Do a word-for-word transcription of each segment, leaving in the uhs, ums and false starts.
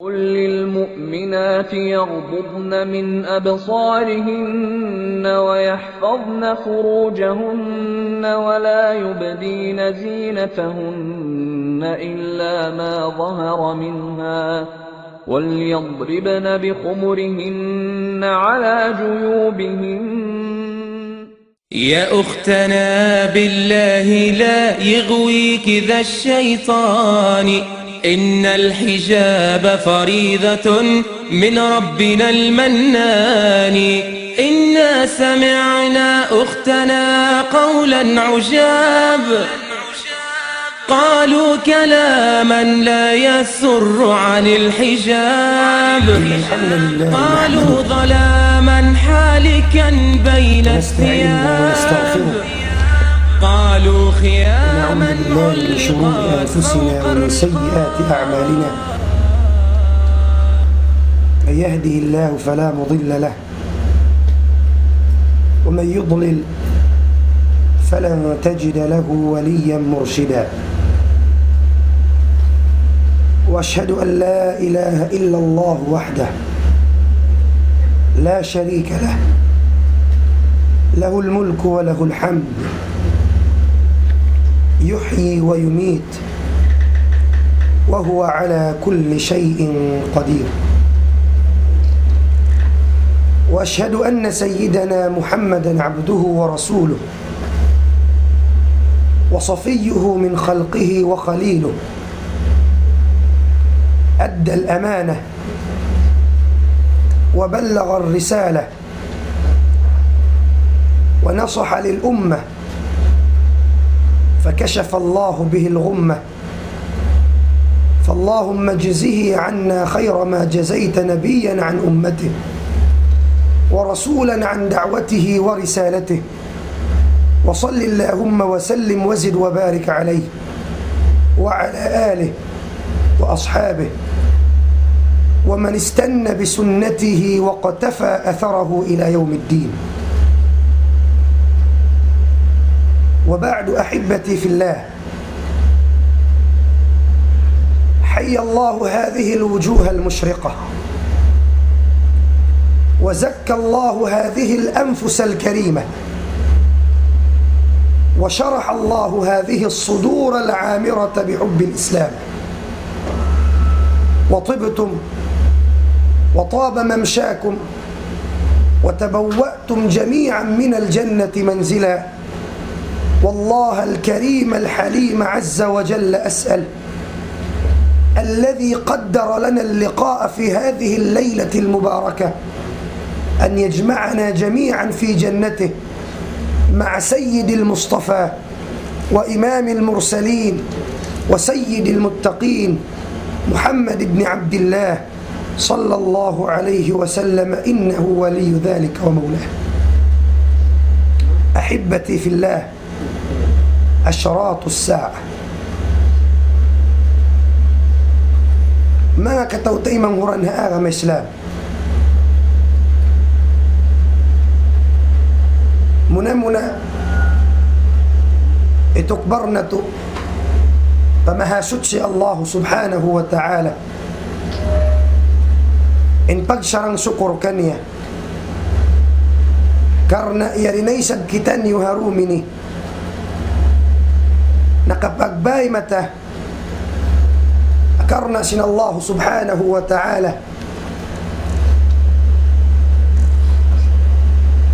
قل للمؤمنات يغضضن من أبصارهن ويحفظن فروجهن ولا يبدين زينتهن إلا ما ظهر منها، وليضربن بخمرهن على جيوبهن. يا أختنا بالله لا يغويك ذا الشيطان، إن الحجاب فريضة من ربنا المنان. إنا سمعنا أختنا قولا عجاب، قالوا كلاما لا يسر عن الحجاب. إن الحمد لله قالوا نحمده ظلاما حالكا بين ونستعينه الثياب. ونستغفره. قالوا خياما ونعوذ بالله من شرور علقت أنفسنا فوق ومن سيئات الرقاب. أعمالنا. من يهده الله فلا مضل له، ومن يضلل فلن تجد له وليا مرشدا. وأشهد أن لا إله إلا الله وحده لا شريك له، له الملك وله الحمد، يحيي ويميت، وهو على كل شيء قدير. وأشهد أن سيدنا محمدا عبده ورسوله، وصفيه من خلقه وخليله، أدى الأمانة وبلغ الرسالة ونصح للأمة، فكشف الله به الغمة. فاللهم اجزه عنا خير ما جزيت نبيا عن أمته، ورسولا عن دعوته ورسالته. وصل اللهم وسلم وزد وبارك عليه وعلى آله وأصحابه ومن استن بسنته واقتفى أثره إلى يوم الدين. وبعد، أحبتي في الله، حيا الله هذه الوجوه المشرقة، وزكى الله هذه الأنفس الكريمة، وشرح الله هذه الصدور العامرة بحب الإسلام، وطبتم وطاب ممشاكم، وتبوأتم جميعا من الجنة منزلا. والله الكريم الحليم عز وجل أسأل، الذي قدر لنا اللقاء في هذه الليلة المباركة، أن يجمعنا جميعا في جنته مع سيد المصطفى وإمام المرسلين وسيد المتقين محمد بن عبد الله صلى الله عليه وسلم، إنه ولي ذلك ومولاه. أحبتي في الله، أشراط الساعة. Manga kataw-taymanghuran ha agama Islam, muna-muna, itukbal natu' pa Mahasuchi Allah Subhanahu wa Ta'ala in pagsarang-sukul kaniya, karna' yari na isab kitaniyu ha dum ini nakapagbay mata karna' sin Allah Subhanahu wa Ta'ala.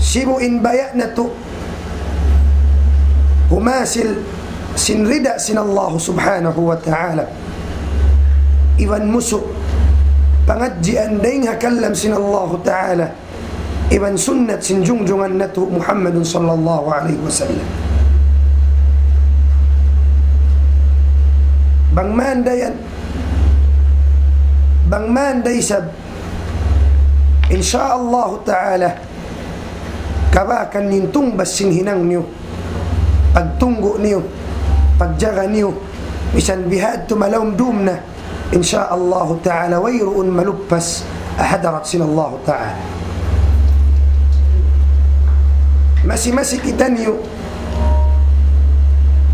Sibu' in baya' natu' humasil sin rida sin Allah Subhanahu wa Ta'ala, iban musu' pangadjian dayn ha kalam sin Allah Ta'ala, iban sunnat sin jungjungan natu' Muhammadun sallallahu alayhi wasallam. Bang man da yan, bang man da isab, insya Allah Ta'ala, kabakan niyu in tungbas sin hinang niyu, pagtunggu' niyu, pagjaga niyu, misan bihadtu malaum dum na, insya Allah Ta'ala, wayruun maluppas ha hadarat sin Allah Ta'ala. Masi-masi kitaniyu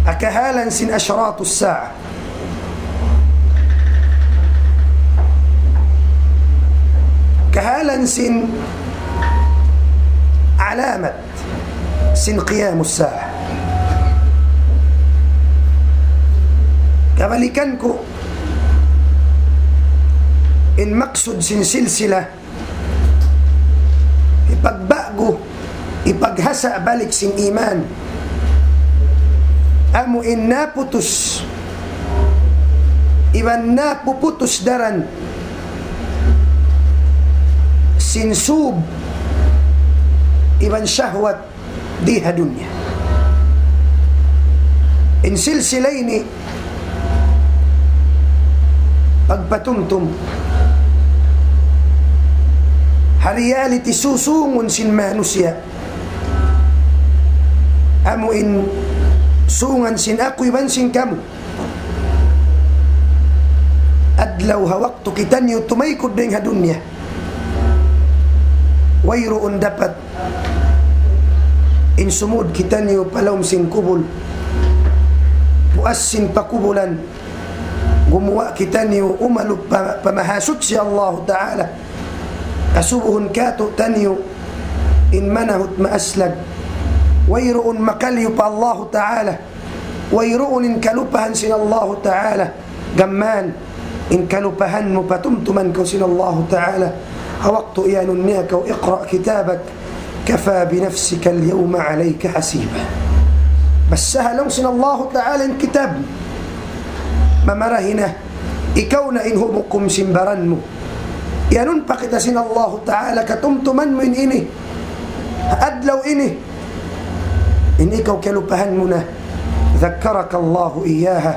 ha kahalan sin ashratus sa'a. Lan sin alamat sin qiyamus sa'a. Kabalikan ku, in maksud sin silsila, hipagba'gu, hipaghasa' balik sin iman. Amu in naputus, iban napuputus daran sin sub iban shahwat di ha dunya. In silsila ini pagpatumtum ha reality susūngun sin manusiya'. Amu in sūngan sin aku iban sin kamu. Adlaw ha waktu kitaniyu tumaykud dayn ha dunya, wayruun dapat in sumud kitaniyu pa lawm sin kubul. Puas sin pakubulan, gumuwa' kitaniyu umalup pa, pa Mahasuchi Allahu Ta'ala. Asubuhun kātu'niyu in manahut maaslag. Wayruun makaliyu pa Allahu Ta'ala. Wayruun in kalupahan sin Allahu Ta'ala. Gām in kalupahan mu patumtuman kaw sin Allahu Ta'ala. Ha waktu iyanun niya kaw, اقرأ كتابك كفى بنفسك اليوم عليك حسيبا. Basaha laung sin Allahu Ta'ala in kitab. Mamarahi na, ikaw na in humukum sin baran mu. Iyanun pa kita sin Allahu Ta'ala, katumtuman mu in ini. Adlaw ini, in ikaw kalupahan mu na, ذكرك الله إياها.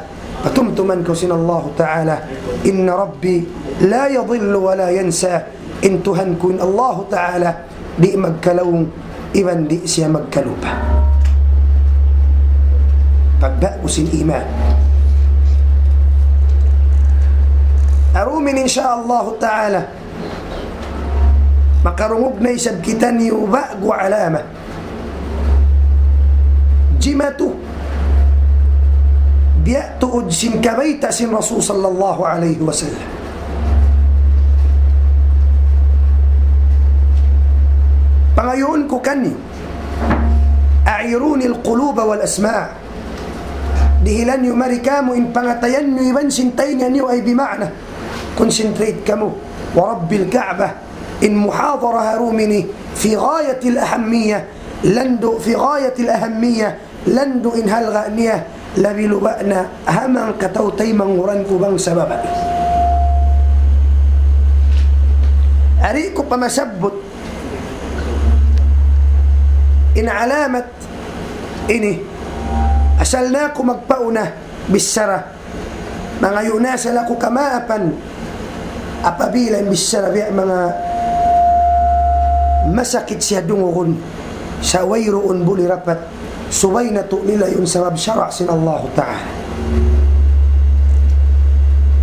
Patumtuman kaw sin Allahu Ta'ala, إن ربي لا يضل ولا ينسى. In Tuhan ku in Allahu Ta'ala, di' magkalaung, iban di' siya magkalupa. Pagba'gu sin iman. Arumin, insya Allahu Ta'ala, makarungug na isab kitaniyu ba'gu alama. Jimatu, biya' tuud sin kabayta' sin Rasul sallallahu alayhi wasallam. Pangayuun ku kaniyu, أعيروني القلوب والأسماع. Dihilan niyu mari kamu in pangatayan niyu iban sin taynga niyu, ay bima'na, concentrate kamu. ورب الكعبة, in muhadara ha dum ini في غاية الأهمية, landu' في غاية الأهمية, landu' in halga' niya, labi luba' na ha manga kataw-taymanghuran ku bangsa babai. Ari ku pa masabbut in alamat ini, asal na aku magpauna bichara. Mangayu' na asal aku kamaapan apabila in bichara biya' manga masakit siya dungugun, sa' wayruun buli rapat, subay natu' nilayun sabab sara' sin Allahu Ta'ala.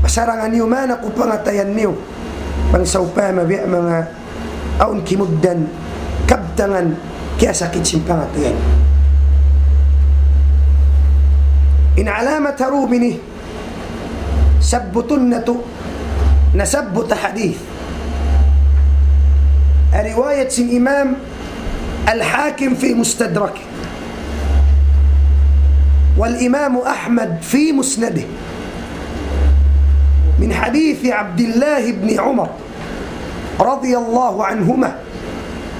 Pasarangan niyu man aku pangatayan niyu, bang sawpama biya' manga awn kimugdan, kabtangan, kiyasakit sin pangatayan. In alamat ha dum ini, sabbutun natu', nasabbut ha hadith. Riwayat sin Imam Al-Hakim fi Mustadrak, والإمام أحمد في مسنده، من حديث عبد الله بن عمر رضي الله عنهما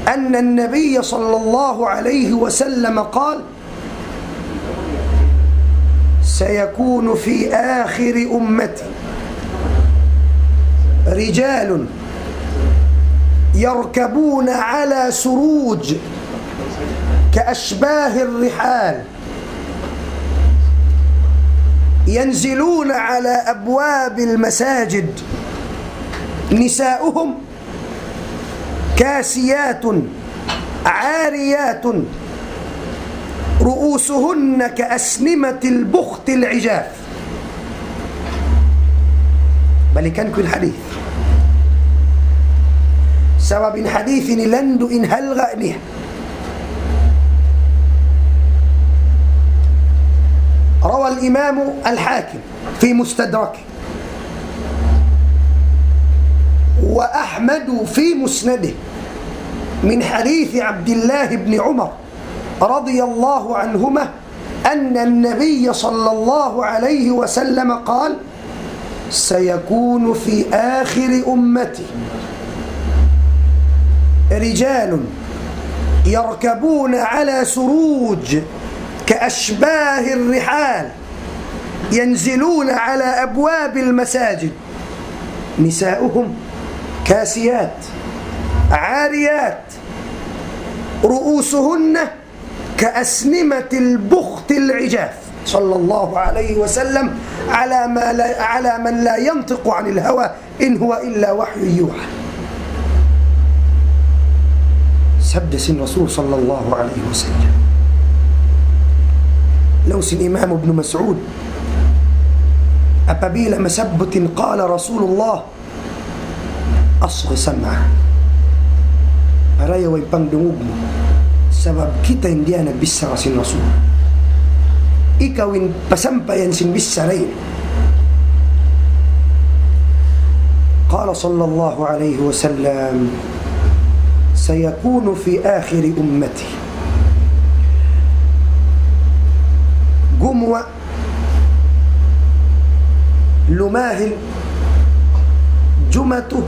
أن النبي صلى الله عليه وسلم قال: سيكون في آخر أمتي رجال يركبون على سروج كأشباه الرحال، ينزلون على أبواب المساجد نساؤهم كاسيات عاريات رؤوسهن كأسنمة البخت العجاف. Balikan ku in hadith. Sabab in hadith ini landu' in halga' niya. روى الإمام الحاكم في مستدركه. أحمد في مسنده من حديث عبد الله بن عمر رضي الله عنهما أن النبي صلى الله عليه وسلم قال: سيكون في آخر أمتي رجال يركبون على سروج كأشباه الرحال، ينزلون على أبواب المساجد، نساؤهم كاسيات عاريات، رؤوسهن كأسنمة البخت العجاف، صلى الله عليه وسلم على ما لا، على من لا ينطق عن الهوى إن هو إلا وحي يوحى. Sabda sin Rasul sallallahu alayhi wasallam. Laung sin Imam Ibn Mas'ud, apabila masabbut in قال رسول الله، أصغ سمعك. Parayawa in pangdungug mu. Sabab kita in diyā nagbichara sin Rasul. Ikaw in pasampayan sin bichara ini. قال صلى الله عليه وسلم: سيكون في آخر أمتي. Gumuwa' lumahil jumatu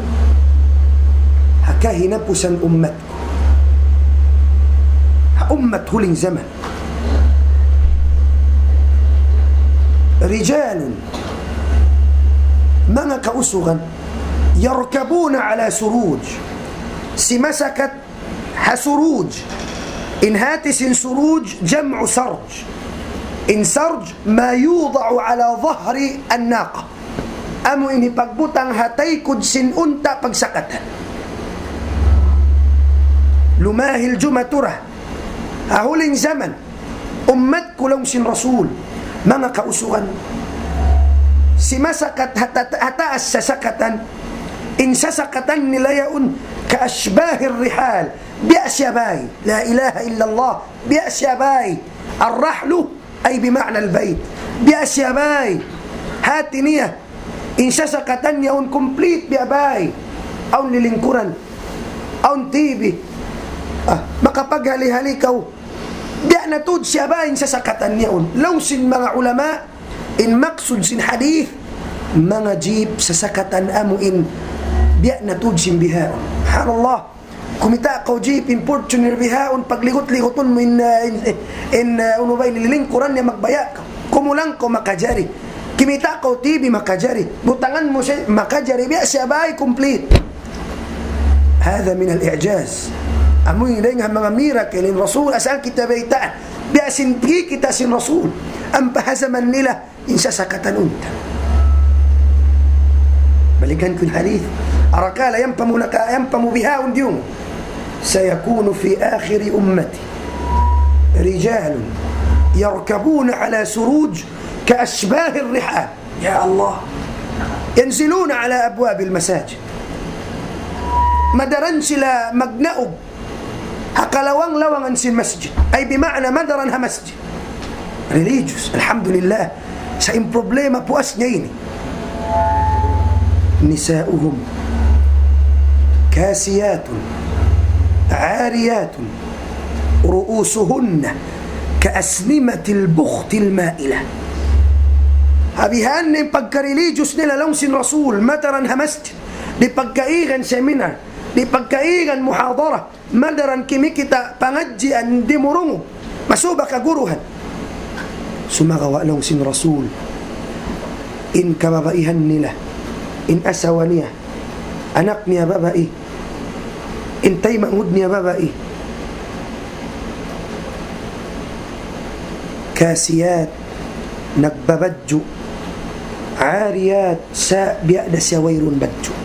ha kahinapusan ummat ku. Ha ummat huling jaman. رجال, manga kausugan, يركبون على سروج, simasakat ha suruj. In hāti sin suruj, جمع سرج. In sarj, ما يوضع على ظهر الناقة. Amu in hipagbutang ha taykud sin unta' pagsakatan. Lumahil jumatu ra ha huling jaman, ummat ku laung sin Rasul, manga kausugan, simasakat ha ta-, ha taas sasakatan, in sasakatan nila yaun كأشباه الرحال, biya' siya bay, لا إله إلا الله, biya' siya bay. الرحل أي بمعنى البيت. Biya' siya bay. Hāti niya, in sasakatan niya yaun complete biya' bay. Awn lilingkuran, awn T V. Ah, makapaghali-hali kaw. Biya' na tuud siya bay in sasakatan niya yaun. Laung sin manga ulama, in maksud sin hadith, manga jeep sasakatan amu in biya' na tuud sin bihaun. Subhanallah. Kumita' kaw jeep in Fortuner bihaun, pagligut-ligutun mu in, uh, in, in, uh, unu ba, in lilingkuran niya, magbaya' kaw. Kumulang kaw, makajari. Kimita' kaw T V, makajari. Butangan mu siya, makajari. Biya' siya bay, complete. هذا من الإعجاز. Amu ini dayn ha manga miracle in Rasul, asal kita baytaan. Biya' sin kikita' sin Rasul. Ampa ha jaman nila, in sasakatan unta'. Balikan ku in hadith. Arakala' yan pa mu naka-, yan pa mu bihaun diyung. سيكون في آخر أمتي رجال يركبون على سروج كأشباه الرحال. Ya Allah. ينزلون على أبواب المساجد. Madaran sila magnaug ha kalawang-lawangan sin masjid. Ay, bima'na madaran ha masjid. Religious, alhamdulillah. Sa' in problema puas niya ini. نساؤهم كاسيات عاريات رؤوسهن كأسنمة البخت المائلة. Abihan in pagka-religious nila laung sin Rasul, madaran ha masjid. Di' pagkaigan seminar, di' pagkaigan muhadara, madaran kimikita' pangadjian di' murungug, masuba kaguruhan. Sumagawa' laung sin Rasul, in kababaihan nila, in asawa niya, anak niya babai, in taymanghud niya babai, كاسيات, nagbabadju', عاريات, sa' biya' da siya wayruun badju'.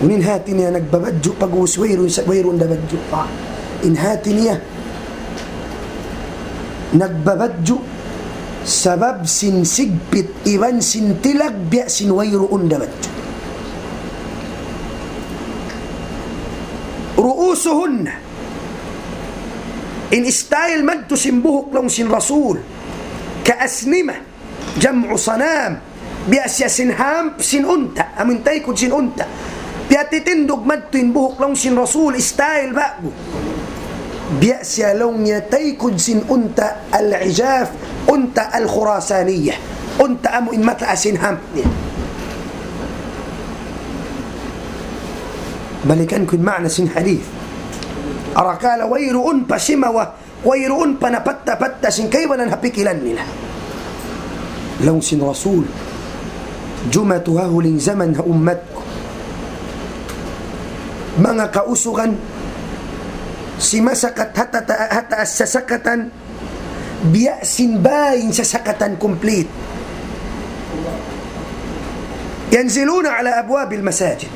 Unu in hāti niya nagbabadju', pag'ubus wayruun sa-, wayruun da badju'? In hāti niya nagbabadju' sabab sin sigpit iban sin tilag, biya' sin wayruun da badju'. رؤوسهن, in style madtu sin buhuk laung sin Rasul, كأسنمة, جمع صنام, Biya' siya sin hump sin unta', amun taykud sin unta. Piyatitindug madtu in buhuk laung sin Rasul, style ba'gu. Biya' siya laung niya taykud sin unta' al-ijaf, unta' al-Khurasaniya. Unta' amu in mataas in hump niya. Balikan ku in ma'na sin hadith. Arakala' wayruun pa simawa, wayruun pa napatta-patta sin kaibanan ha pikilan nila. Laung sin Rasul, jumatu ha huling jaman ha ummat ku manga kausugan, simasakat ha tata-, ha taas sasakatan, biya' sin bāy in sasakatan kumplit. ينزلون على أبواب المساجد.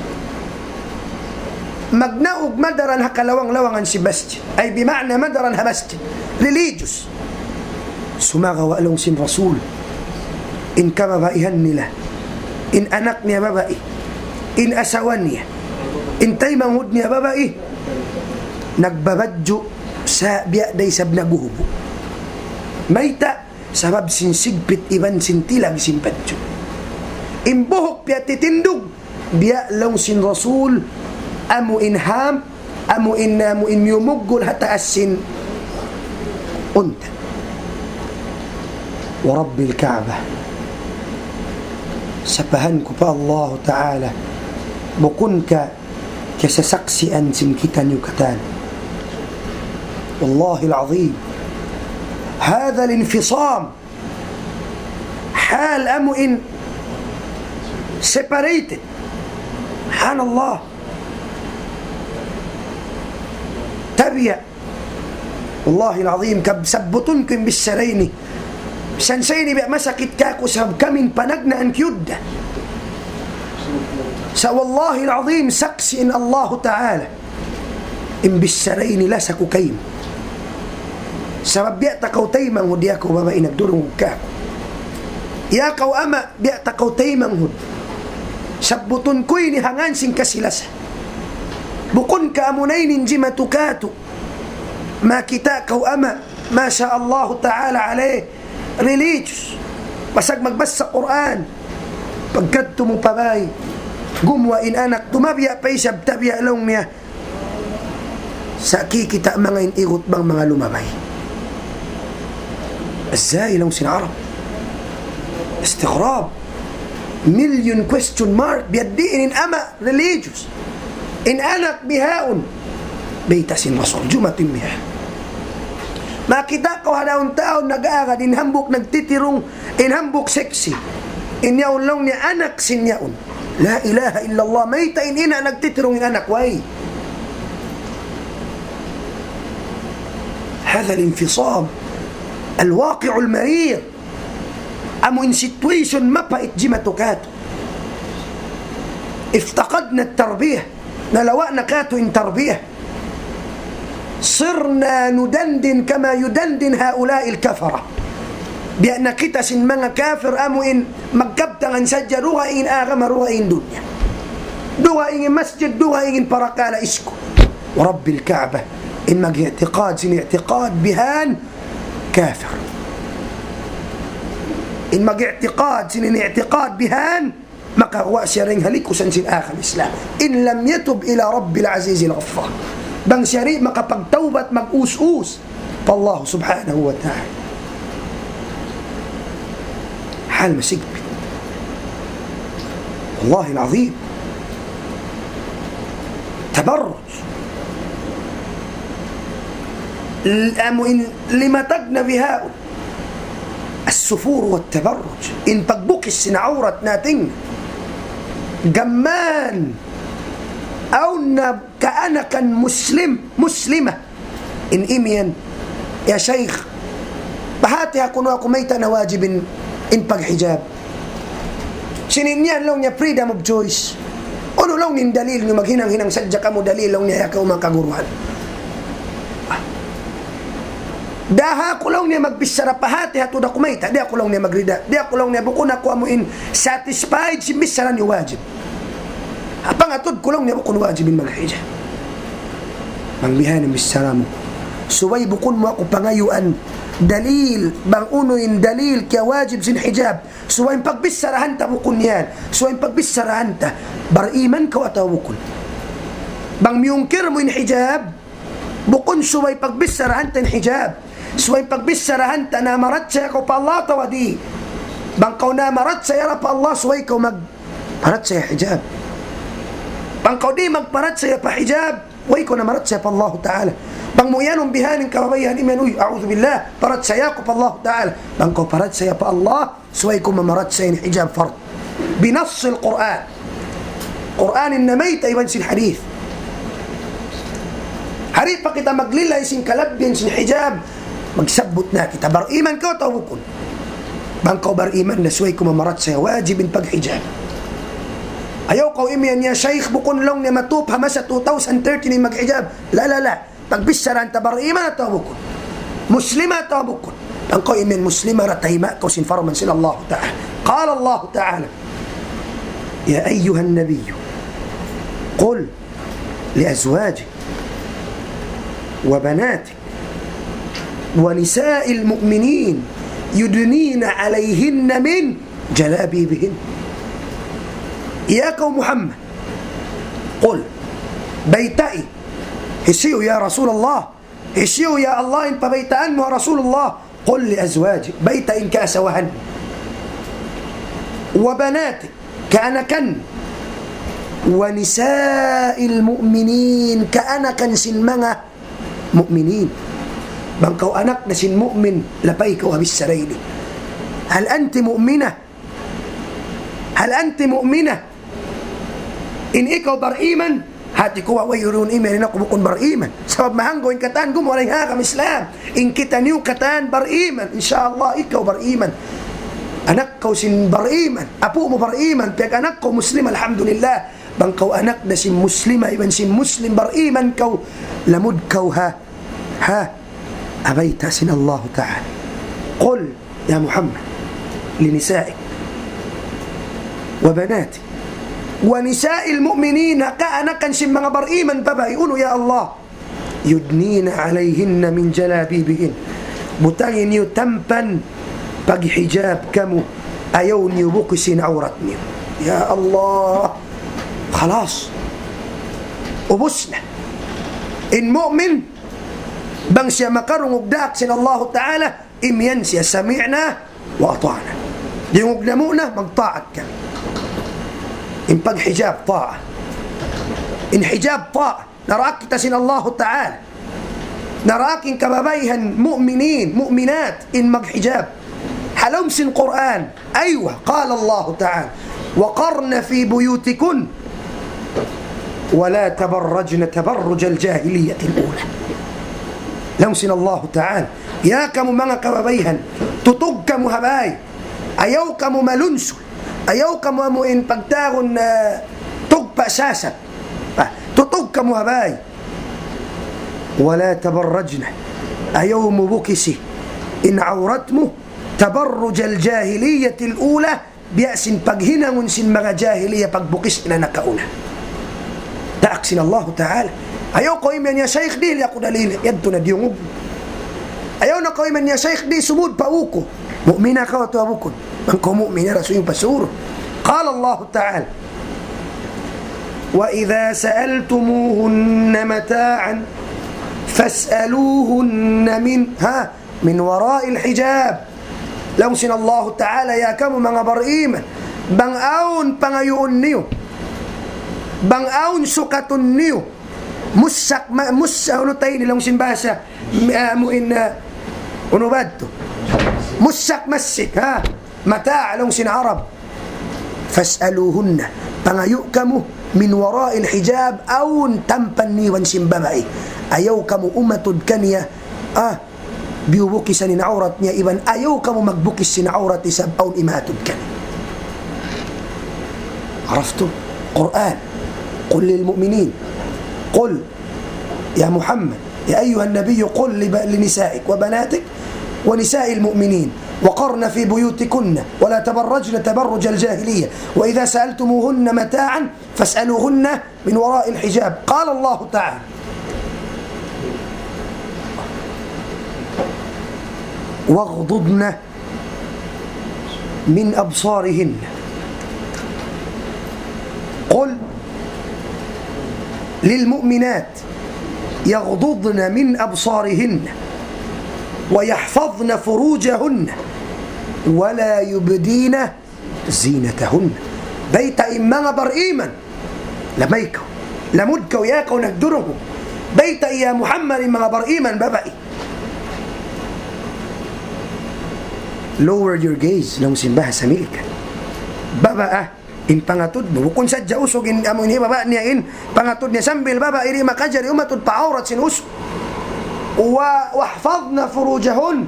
Magnaug madaran ha kalawang-lawangan sin masjid. Ay bima'na madaran ha masjid. Religious. Sumagawa' laung sin Rasul, in kababaihan nila, in anak niya babai, in asawa niya, in taymanghud niya babai, nagbabadju' sa' biya' da isab naghuhubu'. Mayta'? Sabab sin sigpit iban sin tilag sin badju'. In buhuk piyatitindug, biya' laung sin Rasul, amu in hump, amu in, amu in miyumuggul ha taas sin unta'. ورب الكعبة, sapahan ku pa Allah Ta'ala, bukun ka kasasaksian sin kitaniyu katan. والله العظيم، هذا الانفصام, hal amu in separated. Subhanallah. Tabiya'. والله العظيم, kab-, sabbutun ku in bichara ini. Misan sa ini biya' masakit kāku' sabab kami in panagnaan kiyugdan. Sa' والله العظيم, saksi' in Allahu Ta'ala, in bichara ini lasa ku kaymu. Sabab biya' ta kaw taymanghud, ya kaw babai nagdurungug kāku'. Ya kaw ama', biya' ta kaw taymanghud. Sabbutun ku ini ha ngān sin kasi-lasa. Bukun ka amuna ini in jimatu kātu'. Makita' kaw ama', masha Allahu Ta'ala alayh, religious. Basag magbasa Qur'an. Pagkadtu mu pa bāy, gumuwa' in anak, tumabiya' pa isab, tabiya' laung niya. Sa' kikita' manga in igut bang manga lumabay. Azay laung sin Arab. Istighrab. Million question mark. Biya' diin in ama' religious. In anak bihaun. Bayta' sin Rasul, jumatu in bihaun. Makita' kaw ha daun-taun nag-aagad, in hambuuk nagtitirung, in hambuuk sexy. In yaun laung niya anak sin yaun. La ilaha illallah, mayta' in ina' nagtitirung in anak, way. هذا الانفصام الواقع المرير. Amu in situation mapait jimatu kātu'. افتقدنا التربية. Nalawa' na kātu' in tarbiyah. صرنا ندندن كما يدندن هؤلاء الكفرة. Biya' na kita sin manga kafir amu in magkabtangan sadja, dugaing in agama, dugaing in dunya. Dugaing in masjid, dugaing in parakala' iskul. ورب الكعبة, in mag-i'tiqad sin i'tiqad bihan, kafir. In mag-i'tiqad sin in i'tiqad bihan, makaguwa' siya dayn ha likusan sin agama Islam. إن لم يتب إلى رب العزيز الغفار. Bang siya di' makapagtawbat, mag-us-us pa Allah subhanahu wa ta'ala. Hal masigpit. والله العظيم. Tabarruj. L-, amu in limatag na bihaun. السفور والتبرج. In pagbukis sin awrat natin. Gamman. Awn na kaanakan Muslim, Muslima. In imiyan, "Ya Shaykh, pahāti ha kunu' aku mayta' na wajib in, in paghijab." Sin in yan laung niya freedom of choice. Unu laung in dalil niyu, maghinang-hinang sadja kamu dalil laung niya, ya kaw manga kaguruhan. Daha aku laung niya magbichara pahāti ha tuud aku mayta', di' aku laung niya magrida, di' aku laung niya bukun aku amu in satisfied sin bichara niyu wajib. Pangatud ku laung niya bukun wajib in maghijab. Bang bihan in bichara mu. Subay bukun mu aku pangayuan dalil, bang unu in dalil kiyawajib sin hijab. Subay in pagbicharahan ta bukun yan. Subay in pagbicharahan ta, bariman kaw atawa bukun. Bang miyungkir mu in hijab, bukun subay pagbicharahan ta in hijab. Subay pagbicharahan ta na marachaya kaw pa Allah atawa di'. Bang kaw na marachaya ra pa Allah, subay kaw magparachaya hijab. Bang kaw di' magparachaya pa hijab, way kaw na marachaya pa Allah Ta'ala. Bang mu iyanun bihaini in kababaihan imiyan, uy, a'udhu billah, parachaya aku pa Allah Ta'ala. Bang kaw parachaya pa Allah, subay kaw mamarachaya in hijab fard. بنص القرآن. Qur'an in namayta' iban sin hadith. Di' pa kita maglilay sin kalabbihan sin hijab, magsabbut na kita, bariman kaw atawa bukun. Bang kaw bariman na, subay kaw mamarachaya wajib in paghijab. Ayaw kaw imiyan, "Ya Shaykh, bukun laung niya matup ha masa two thousand thirteen in maghijab." La, la, la. Pagbicharahan ta bariman atawa bukun, Muslim atawa bukun. Bang kaw imiyan Muslim, ra tayma' kaw sin parman sin Allah Ta'ala. قال الله تعالى: يا أيها النبي قل لأزواجك وبناتك ونساء المؤمنين يدنين عليهن من جلابيبهن. Ya kaw Muhammad, قل, baytai. Hisiyu ya Rasulullah? Hisiyu ya Allah in pabaytaan mu ha Rasulullah? قل لأزواجك, baytai in kaasawahan. وبناتك, kaanakan. ونساء المؤمنين, kaanakan sin manga mu'minin. Bang kaw anak na sin mu'min, lapay kaw ha bichara ini. هل أنت مؤمنة؟ هل أنت مؤمنة؟ In ikaw bariman, hati ku, wayruun imiyan, in aku bukun bariman. Sabab mahanggaw in katan gumuwa' ha agama Islam. In kitaniyu katan bariman, insya Allah ikaw bariman. Anak kaw sin bariman, apu' mu bariman, piyag-anak kaw Muslim, alhamdulillah. Bang kaw anak da sin Muslima iban sin Muslim, bariman kaw, lamud kaw ha, ha, ha bayta' sin Allah Ta'ala. قل يا محمد لنسائك وبناتك ونساء المؤمنين, kaanakan sin manga bariman babai, unu ya Allah? يدنين عليهن من جلابيبهن. Butangi niyu tampan paghijab kamu, ayaw niyu bukisin awrat niyu. Ya Allah. Khalas. Ubus na. In mu'min, bang siya makarungug daak sin Allah Ta'ala, imiyan siya, سمعنا وأطعنا. Diyungug namu' na, magtaat ka. In paghijab, taat. In hijab, taat. Naraak kita sin Allahu Ta'ala. Naraak in kababaihan mu'minin, mu'minat, in maghijab. Ha lawm sin Qur'an, aywa, قال الله تعالى: وقرن في بيوتكن ولا تبرجن تبرج الجاهلية الأولى. Laung sin Allahu Ta'ala, ya kamu manga kababaihan, tutug kamu ha bay. Ayaw kamu malunsul. Ayaw kamu amu in pagtawagun, ah, tugpa' sasat. Ah, tutug kamu ha bay. ولا تبرجن. Ayaw mu bukisi in awrat mu. تبرج الجاهلية الأولى. Biya' sin paghinangun sin manga jahiliya pagbukis nila nakauna. Taak sin Allahu Ta'ala. Ayaw kaw imiyan, "Ya Shaykh, di' aku dalil." Yadtu na diyungug. Ayaw na kaw imiyan, "Ya Shaykh, di' sumud pa uku." Mu'mina kaw atawa bukun? Bang kaw mu'mina, ra suyung pa surut. قال الله تعالى: وإذا سألتموهن متاعا فاسألوهن من، ha, من وراء الحجاب. Laung sin Allahu Ta'ala, ya kamu manga bariman, bang awn pangayuun niyu, bang awn sukatun niyu, mussak, ma-, mus-, unu ta ini laung sin bahasa, ah, mu in, ah, unu ba yadtu? Mussak masik, ha? Mata' laung sin Arab. فاسألوهن. Pangayu' kamu من وراء الحجاب, awn tampan iban sin babai. Ayaw kamu umatud kaniya, ah, biyubukisan in awrat niya iban ayaw kamu magbukis sin awrat isab awn imatud kaniya. عرفتم؟ Qur'an. قل للمؤمنين. قل يا محمد، يا أيها النبي، قل لب-، لنسائك وبناتك ونساء المؤمنين وقرن في بيوتكن ولا تبرجن تبرج الجاهلية وإذا سألتموهن متاعا فاسألوهن من وراء الحجاب. قال الله تعالى: واغضضن من أبصارهن. قل للمؤمنات يغضضن من أبصارهن ويحفظن فروجهن ولا يبدين زينتهن. Bayta' in manga bariman. Lamay kaw. Lamud kaw, ya kaw nagdurung. Bayta' ya Muhammad in manga bariman babai. Lower your gaze, laung sin bahasa Milikan. Baba, ah, in pangatud mu. Bukun sadja usug in amu ini baba niya in pangatud niya sambil baba, di' makajari umatud pa awrat sin usug. Wa, واحفظن فروجهن.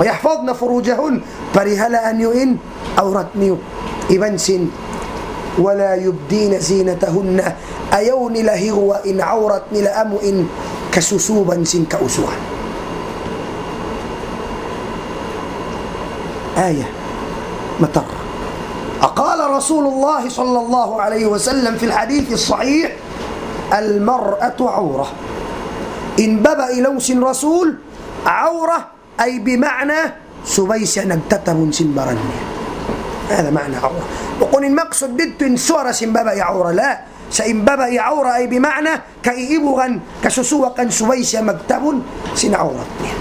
ويحفظن فروجهن. Parihalaan niyu in awrat niyu. Iban sin, ولا يبدين زينتهن. Ayaw nila hiruwa in awrat nila amu in kasusuban sin kausugan. Aya matar. قال رسول الله صلى الله عليه وسلم في الحديث الصحيح: المرأة عورة. In babai laung sin Rasul, awra, ay bima'na, subay siya nagtatabun sin baran niya. Hada ma'na awra. Bukun in maksud didtu in suwara sin babai awra, la. Sa' in babai awra ay bima'na, kaiibugan, kasusuwakan, subay siya magtabun sin awrat niya.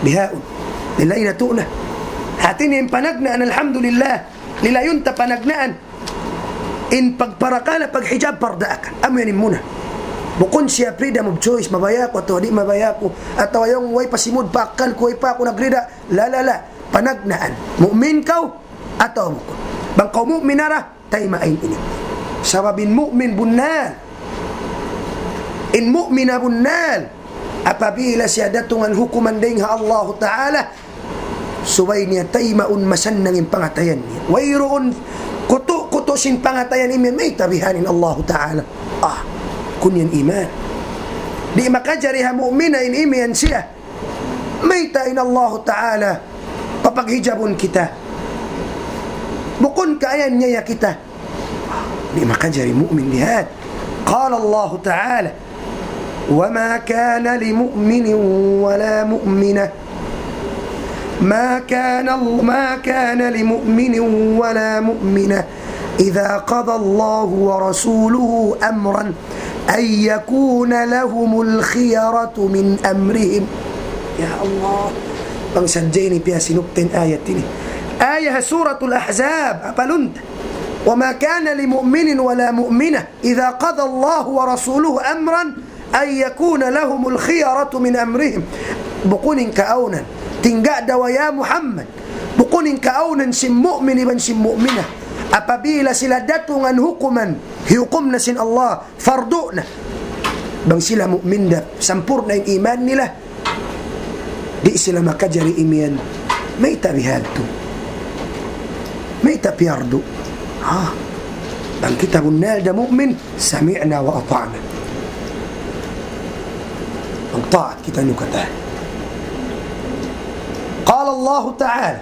Bihaun. Lilay na tuna. Hati niya in panagnaan, alhamdulillah. Lilayun ta panagnaan. In pagparakala', paghijab, pardaakan. Amu yan in muna. Bukun siya freedom of choice, mabaya' aku atawa di' mabaya' aku, atawa yan way pa simud pa akkal ku, way pa aku nagrida. La, la, la. Panagnaan. Mu'min kaw, atawa bukun. Bang kaw mu'min na ra, taymaun ini. Sabab in mu'min bunnal. In mu'mina bunnal. Apabila siya datungan hukuman dayn ha Allahu Ta'ala, subay niya taymaun masannang in pangatayan niya. Wayruun kutu'-kutu' sin pangatayan imiyan, mayta' bihan in Allahu Ta'ala. Ah, kun yan iman. Di' makajari ha mu'mina in imiyan siya. Mayta' in Allahu Ta'ala papaghijabun kita. Bukun kaayan niya kita. Di' makajari mu'min bihan. قال الله تعالى: وما كان لمؤمن ولا مؤمنة، ما كان، ما كان لمؤمن ولا مؤمنة إذا قضى الله ورسوله أمرا أن يكون لهم الخيرة من أمرهم. Ya Allah. Bang sadja ini piyasinukta in ayat ini. Ayat Suratul Ahzab, apalun ta. وما كان لمؤمن ولا مؤمنة إذا قضى الله ورسوله أمرا أن يكون لهم الخيرة من أمرهم. Bukun in kaawnan. Tingga dawa ya Muhammad. Bukun in kaawnan sin mu'min iban sin mu'mina. Apabila sila datungan hukuman, hiyukum na sin Allah, fardu na. Bang sila mu'min da, sampurna' in iman nila. Di' sila makajari imiyan. Mayta' bihadtu. Mayta' piyardu. Ha? Bang kita bunnal da mu'min, سمعنا وأطعنا. Magtaat kita nu katan. قال الله تعالى،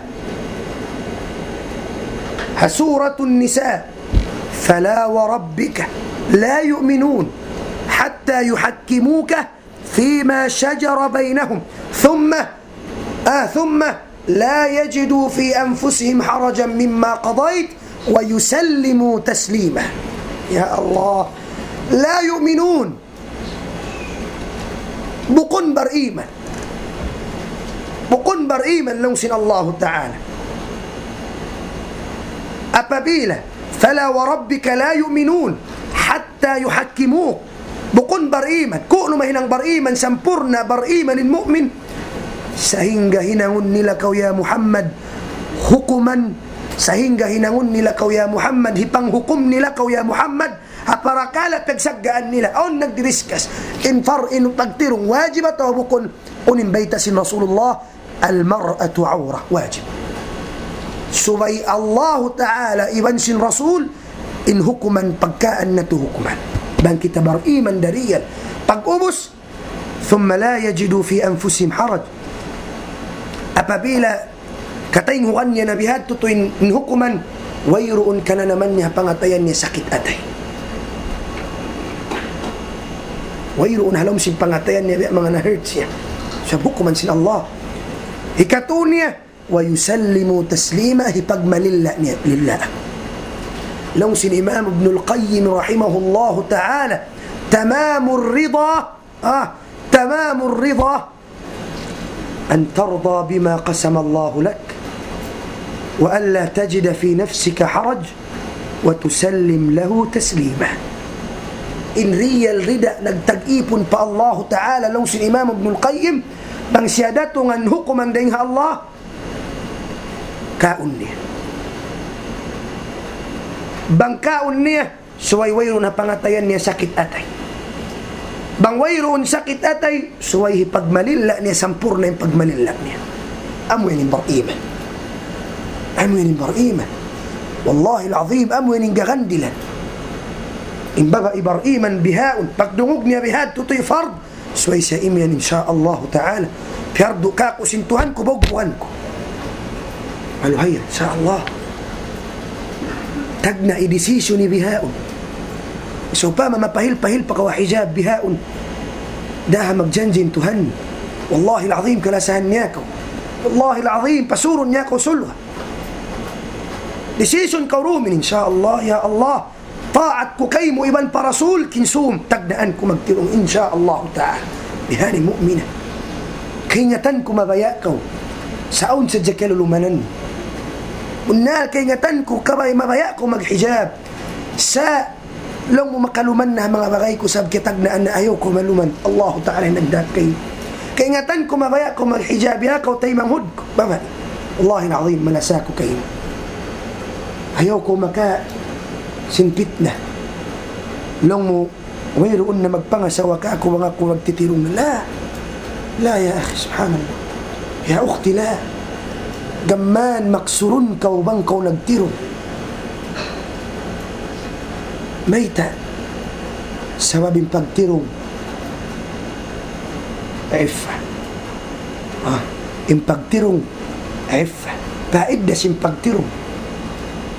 سورة النساء: فلا وربك لا يؤمنون حتى يحكموك فيما شجر بينهم ثم، آه، ثم لا يجدوا في أنفسهم حرجا مما قضيت ويسلموا تسليما. Ya Allah. لا يؤمنون. Bukun bariman. Bukun bariman laung sin Allahu Ta'ala. Apabila, فلا وربك لا يؤمنون حتى يحكموك. Bukun bariman. Ku'nu mahinang bariman, sampurna' bariman in mu'min. Sahingga hinangun nila kaw ya Muhammad hukuman. Sahingga hinangun nila kaw ya Muhammad, hipanghukum nila kaw ya Muhammad. Ha parakala' pagsaggaan nila. Awn nagdi-discuss. In far-, in pagtirung wajib atawa bukun. Unu in bayta' sin Rasulullah, المرأة عورة. Wajib. Subay Allahu Ta'ala iban sin Rasul, in hukuman pagkaan natu' hukuman. Bang kita bariman dariyan. Pag-ubus, ثم لا يجدوا في أنفسهم حرج. Apabila kataynguan niya na bihadtu tuud in, in hukuman, wayruun kananaman niya pangatayan niya sakit atay. Wayruun ha lawm sin pangatayan niya biya' manga na-hurt siya. Sa' hukuman sin Allah. Hikatu niya, ويسلموا تسليما, hipagmalilla niya, lilla. Laung sin Imam Ibnul Qayyim rahimahullahu ta'ala, تمام الرضا, ah, تمام الرضا أن ترضى بما قسم الله لك، وأن لا تجد في نفسك حرج، وتسلم له تسليما. In real rida nagtag-ipun pa Allahu Ta'ala, laung sin Imam Ibnul Qayyim, bang siya datungan hukuman dayn ha Allah, kaun niya. Bang kaun niya, subay wayruun ha pangatayan niya sakit atay. Bang wayruun sakit atay, subay hipagmalilla niya, sampurna' in pagmalilla niya. Amu yan in bar-iman. Amu yan in bar-iman. Wallahil azim, amu yan in gagandilan. In babai bar-iman bihaun, pagdungug niya bihadtu, tuud fard, subay siya imiyan, insya Allahu ta'ala. Piyardu kāku' sin Tuhan ku, bugbugan ku. Maluhay, insya Allah. Tagna' in decision niya bihaun. Sawpama mapahil-pahil pa kaw ha hijab bihaun, daha magjanji' in Tuhan. Wallahil azim, kalasahan niya kaw. Wallahil azim, pasurun niya kaw surga'. Decision kaw duun, insya Allah, ya Allah. Taat ku kaymu iban pa Rasul, kinsum, tagnaan ku magtirung, insya Allah ta'ala. Bihaini mu'mina. Kaingatan ku mabaya' kaw. Sa' awn sadja kalulumanan. Bunnal kaingatan ku kabay mabaya' kaw maghijab. Sa' laung mu makaluman na manga bagay ku sabab kiyatagnaan na ayaw ku maluman. Allahu ta'ala in nagdaak kaymu. Kaingatan ku mabaya' kaw maghijab, ya kaw taymanghud ku. Babai. Wallahil azim, malasa aku kaymu. Ayaw ku maka sin pitna. Laung mu, wayruun na magpangasawa kāku' bang aku nagtitirung na. La. La, ya akhi, subhanallah. Ya ukhti, la. Gam mayan maksurun kaw bang kaw nagtirung. Mayta'? Sabab in pagtirung, iffa. Ah, in pagtirung, iffa. Paidda sin pagtirung.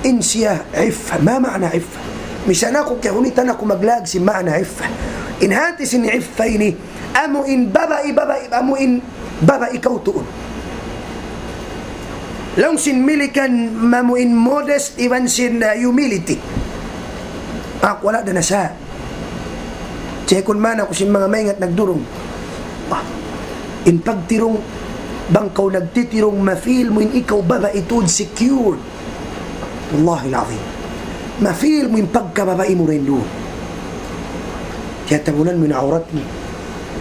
In siya iffa. Ma ma'na iffa? Misan aku kiyahunitan aku maglaag sin ma'na iffa. In hāti sin iffa ini, amu in babai, babai, amu in babai kaw tuud. Laung sin Milikan, amu in modest iban sin, uh, humility. Aku wala' da nasa. Check-un man aku sin manga maingat nagdurung. Ah, in pagtirung, bang kaw nagtitirung, ma-feel mu in ikaw babai tuud, secured. Wallahil azim. Ma-feel mu in pagkababai mu dayn duun. Tiyatabunan mu in awrat mu.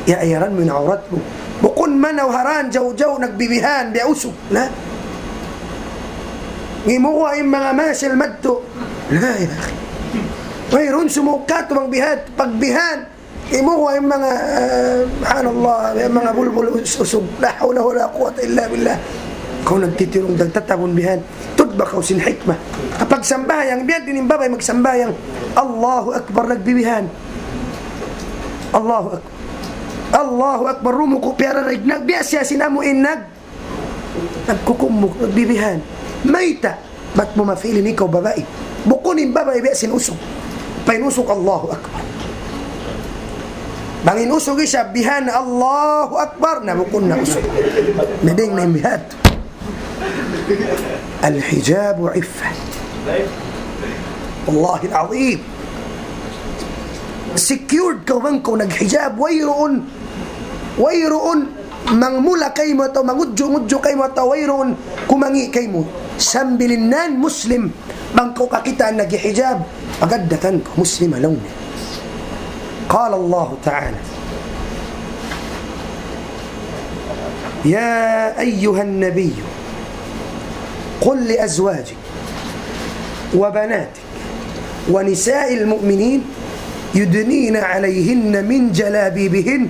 Iyaayaran mu in awrat mu. Bukun manaw ha dān, jaw-jaw nagbibihan, biya' usug. La. Ngimuwa' in manga muscle madtu. La, ya akhi. Wayruun sumūng katu' bang bihan, pagbihan. Imuwa' in manga, ah, subhanallah, in manga bulbul us-, usug. La hawla wala quwwata illa billah. Kaw nagtitirung, nagtatabun bihan. Tuud ba kaw sin hikmah? Kapag sambahayang, biya' diin in babai magsambahayang. Allahu Akbar, nagbibihan. Allahu Akbar. Allahu Akbar, rumuku', piyararig, nagbiya' siya sin amu in nag-, nagkukumuk, nagbibihan. Mayta'? Bat mu ma-feel in ikaw babai? Bukun in babai biya' sin usug. Pag in usug, Allahu Akbar. Bang in usug isab bihan, Allahu Akbar. Na bukun na usug. Na dayn na in bihan. الحجاب عفة. Wallahil azim. Secured kaw bang kaw naghijab, wayruun, wayruun mangmula kaymu atawa mangudju-ngudju kaymu atawa wayruun kumangi' kaymu. Sambil in non-Muslim, bang kaw kakitaan naghihijab, pagaddatan kaw, Muslim laung niya. قال الله تعالى: يا أيها النبي قل لأزواجك وبناتك ونساء المؤمنين يدنين عليهن من جلابيبهن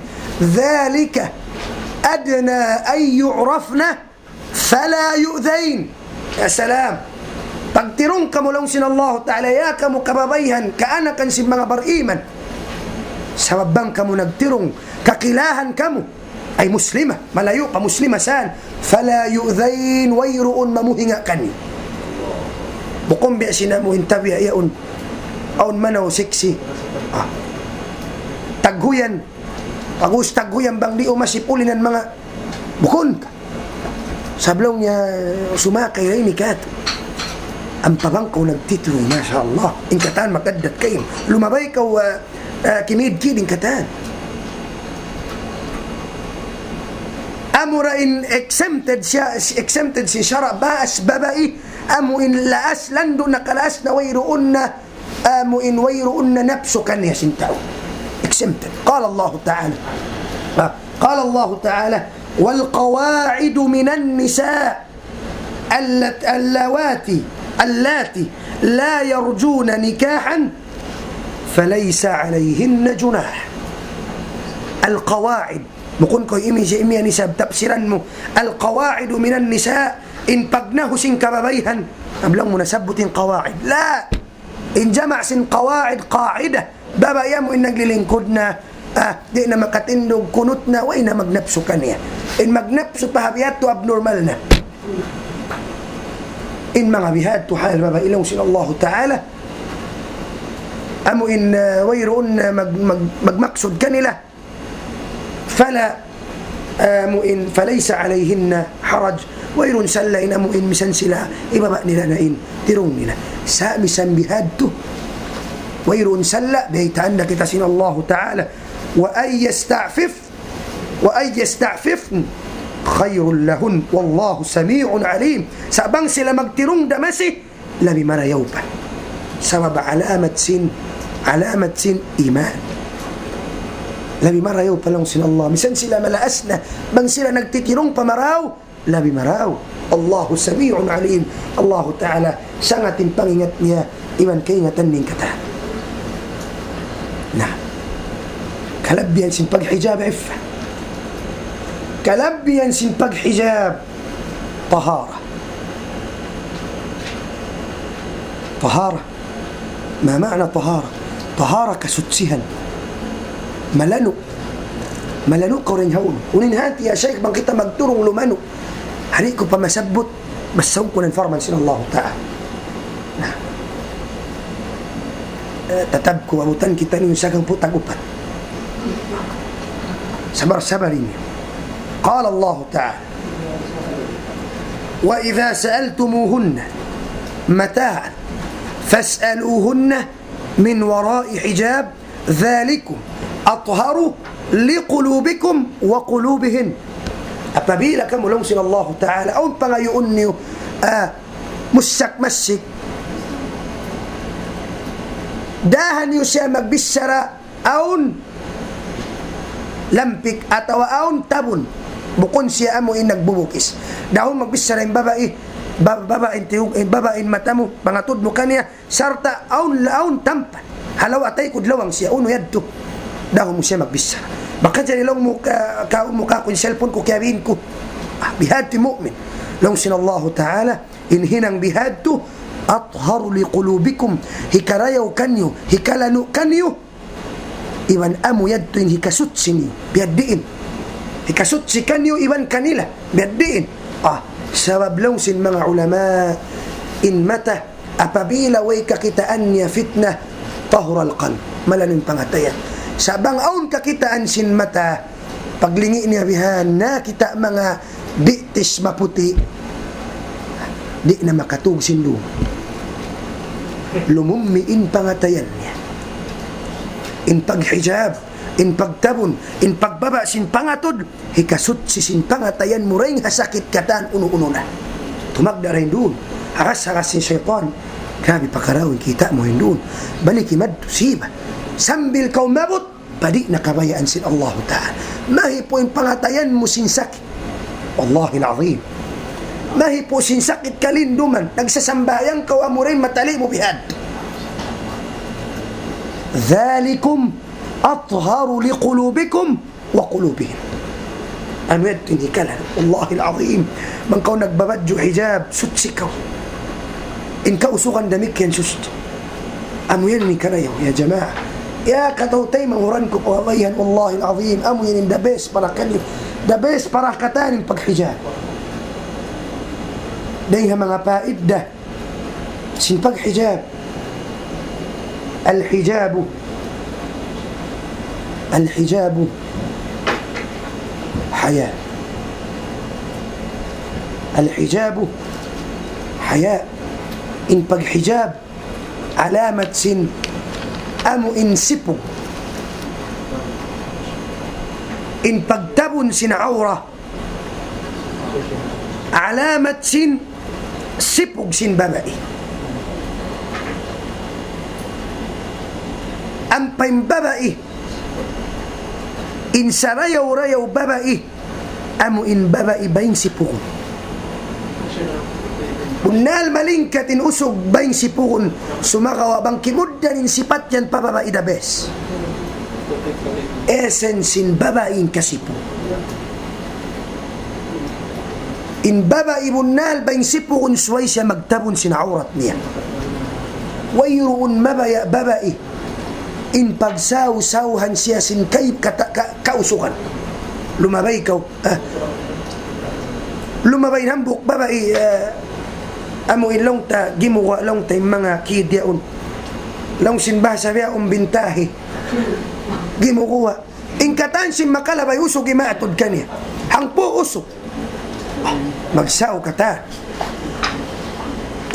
ذلك أدنى أن يعرفن فلا يؤذين. Ya salam. Pagtirung kamu laung sin Allahu Ta'ala, ya kamu kababaihan, kaanakan sin manga bariman. Sabab bang kamu nagtirung, kakilahan kamu. Ay muslima, malayu' pa muslima san. فلا يؤذين, wayruun mamuhinga' kaniyu. Bukun biya' sin amu in tabiya' yaun. Awn manaw siksi. Ah. Taghuyan. Pag-ubus taghuyan bang di' umasip uli in manga Bukun ka. Sabab laung niya sumakay ra ini katu'. Ampa bang kaw nagtitrung, masha Allah. In katan mag-addat kaymu. Lumabay kaw, ah, ah, kimidkid in katan. Amura in exempted siya, exempted sin sara' baas babai, amu in laas, landu' na kalaas na wayruun na, amu in wayruun na napsu kaniya sin tau. Exempted. قال الله تعالى. Ah, قال الله تعالى: والقواعد من النساء اللت-، اللواتي، اللاتي لا يرجون نكاحا فليس عليهن جناح. القواعد. Bukun kaw imi, imi yan isab tafsiran mu. القواعد من النساء, in pagnahu sin kababaihan. Ablang mu na sabbut in qawaid. La. In jama' sin qawaid, qaida. Babai amu in naglilingkud na, ah, di' na makatindug, kunut na, way na magnapsu kaniya. In magnapsu pa ha bihadtu abnormal na. In manga bihadtu hal babai laung sin Allahu Ta'ala. Amu in, ah, wayruun na mag-, mag-, magmaksud kanila. Fala, ah, amu in, فليس عليهن حرج. Wayruun sala' in amu in misan sila, ibaba' nila na in tirung nila. Sa' misan bihadtu, wayruun sala', baytaan na kita sin Allahu Ta'ala. وأن يستعفف، وأن يستعففن خير لهن والله سميع عليم. Sa' bang sila magtirung da masi, labi marayaw pa. Sabab alamat sin, alamat sin iman. Labi marayaw pa laung sin Allah. Misan sila malaas na, bang sila nagtitirung pa marayaw, labi marayaw. الله سميع عليم. Allahu Ta'ala, sangat in pangingat niya, iban kaingatan niya in katan. Na. Kalabihan sin paghijab, iffa. Kalabihan sin paghijab. Tahara. Tahara. ما معنى طهارة؟ Tahara kasutsihan. Malanu'. Malanu' kaw dayn ha unu. Unu in hati, ya Shaykh, bang kita magturung lumanu'. Di' ku pa masabbut, basta unu in parman sin Allahu Ta'ala. Na. Eh, tatab ku, abutan kita ini sa hangpu' tag-upat. Sabar-sabar ini. قال الله تعالى: وإذا سألتموهن متاعا فاسألوهن من وراء حجاب ذلكم أطهر لقلوبكم وقلوبهن. Apabila kamu laung sin Allahu Ta'ala, awn pangayuun niyu, ah, mussak masjid, daahan niyu siya magbichara awn lampik atawa awn tabun. Bukun siya amu in nagbubukis. Dahun magbichara in babai, ba-, babai in tiyug-, in babai in mata mu, pangatud mu kaniya, sarta' awn, awn tampat. Halaw atay kud lawang siya, unu yadtu. Dahun mu siya magbichara. Baka jari laung mu ka, ka, mu ka kun cellphone ku kiyabiin ku. Ah, bihadtu mu'min. Laung sin Allahu Ta'ala, in hinang bihadtu, أطهر لقلوبكم, hikarayaw kaniyu, hikalanu' kaniyu, iban amu yadtu in hikasutsi niyu, biyadiin. Hikasutsi kaniyu iban kanila, biyadiin. Ah, sabab laung sin manga ulama, in mata, apabila way kakitaan niya fitna, طهر القلب, malanu in pangatayan. Sa' bang awn kakitaan sin mata, paglingi' niya bihan, nakita' manga bitis maputi', di' na makatug sin dum. Lumummi in pangatayan niya. In paghijab, in pagtabun, in pagbaba' sin pangatud, hikasutsi sin pangatayan mu dayn ha sakit katan unu-unu na. Tumagda' dayn duun. Haras-haras sin saytan. Grabe pakaraw in kita' mu dayn duun. Balik madtu siba. Sambil kaw maabut, padi' na kabayaan sin Allahu Ta'ala. Mahipu' in pangatayan mu sin sakit. Wallahil azim. Mahipu' sin sakit kalinduman. Nagsasambahayang kaw amu dayn matali' mu bihadtu. ذلكم أطهر لقلوبكم وقلوبهم. Amu yadtu in hikalan. Wallahil azim. Bang kaw nagbabadju' hijab, sutsi kaw. In kausugan damikkiyan sutsi. Amu yan in hikarayaw, ya jamaa. Ya kataw-taymanghuran ku, kabayaan, wallahil azim. Amu yan in the best para kaniyu. The best para katan in paghijab. Dayn ha manga paidda sin paghijab. الحجاب، الحجاب حياء. Al-hijabu haya. In paghijab alamat sin amu in sipug. In pagtabun sin awra alamat sin sipug sin babai. Ampa in babai, in sarayaw-rayaw babai, amu in babai bain sipugun. Bunnal malingkat in usug bain sipugun, sumagawa' bang kimugdan in sipat yan pa babai, the best. Essence sin babai in kasipug. In babai bunnal bain sipugun subay siya magtabun sin awrat niya. Wayruun mabaya' babai in pagsaw-sawhan siya sin kay-, kata-, ka-, kausugan. Lumabay kaw, ah. Lumabay in hambuuk babai, ah, amu in laung ta, gimuwa' laung ta in manga kid yaun. Laung sin bahasa biya' un bintahi. Gimuwa'. In katan sin makalabay usug imatud kaniya. Hangpu' usug. Magsaw katan.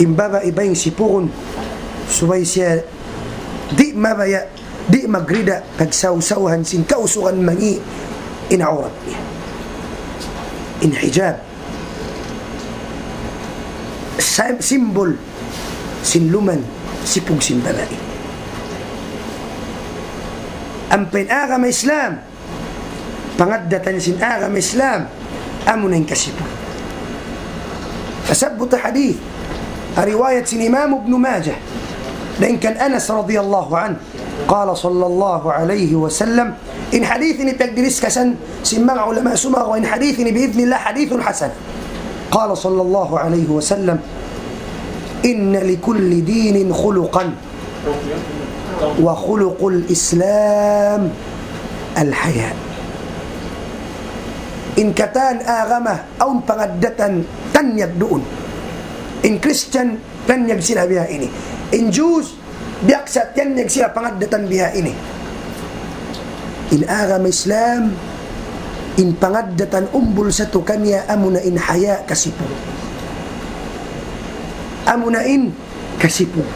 In babai bain sipugun. Subay siya di' mabaya', di' magrida, pagsaw-sawhan sin kausugan mangi' in awrat niya. In hijab. Sa-, simbol sin luman sipug sin babai. Ampa in agama Islam, pangaddatan sin agama Islam, amu na in kasipug. Nasabbut ha hadith, riwayat sin Imam Ibn Majah, dayn kan Anas radiyallahu anhu, قال صلى الله عليه وسلم, in hadith ini piyagdiscuss-an sin manga ulama, sumagawa' in hadith ini بإذن الله حديث حسن. قال صلى الله عليه وسلم: إن لكل دين خلقا وخلق الإسلام الحياء. In katan agama, awn pangaddatan tanyag duun. In Christian, tanyag sila biya' ini. In Jews, biya' sa tanyag sila pangaddatan biya' ini. In agama Islam, in pangaddatan umbul sa tu kaniya amu na in haya, kasipug. Amu na in kasipug.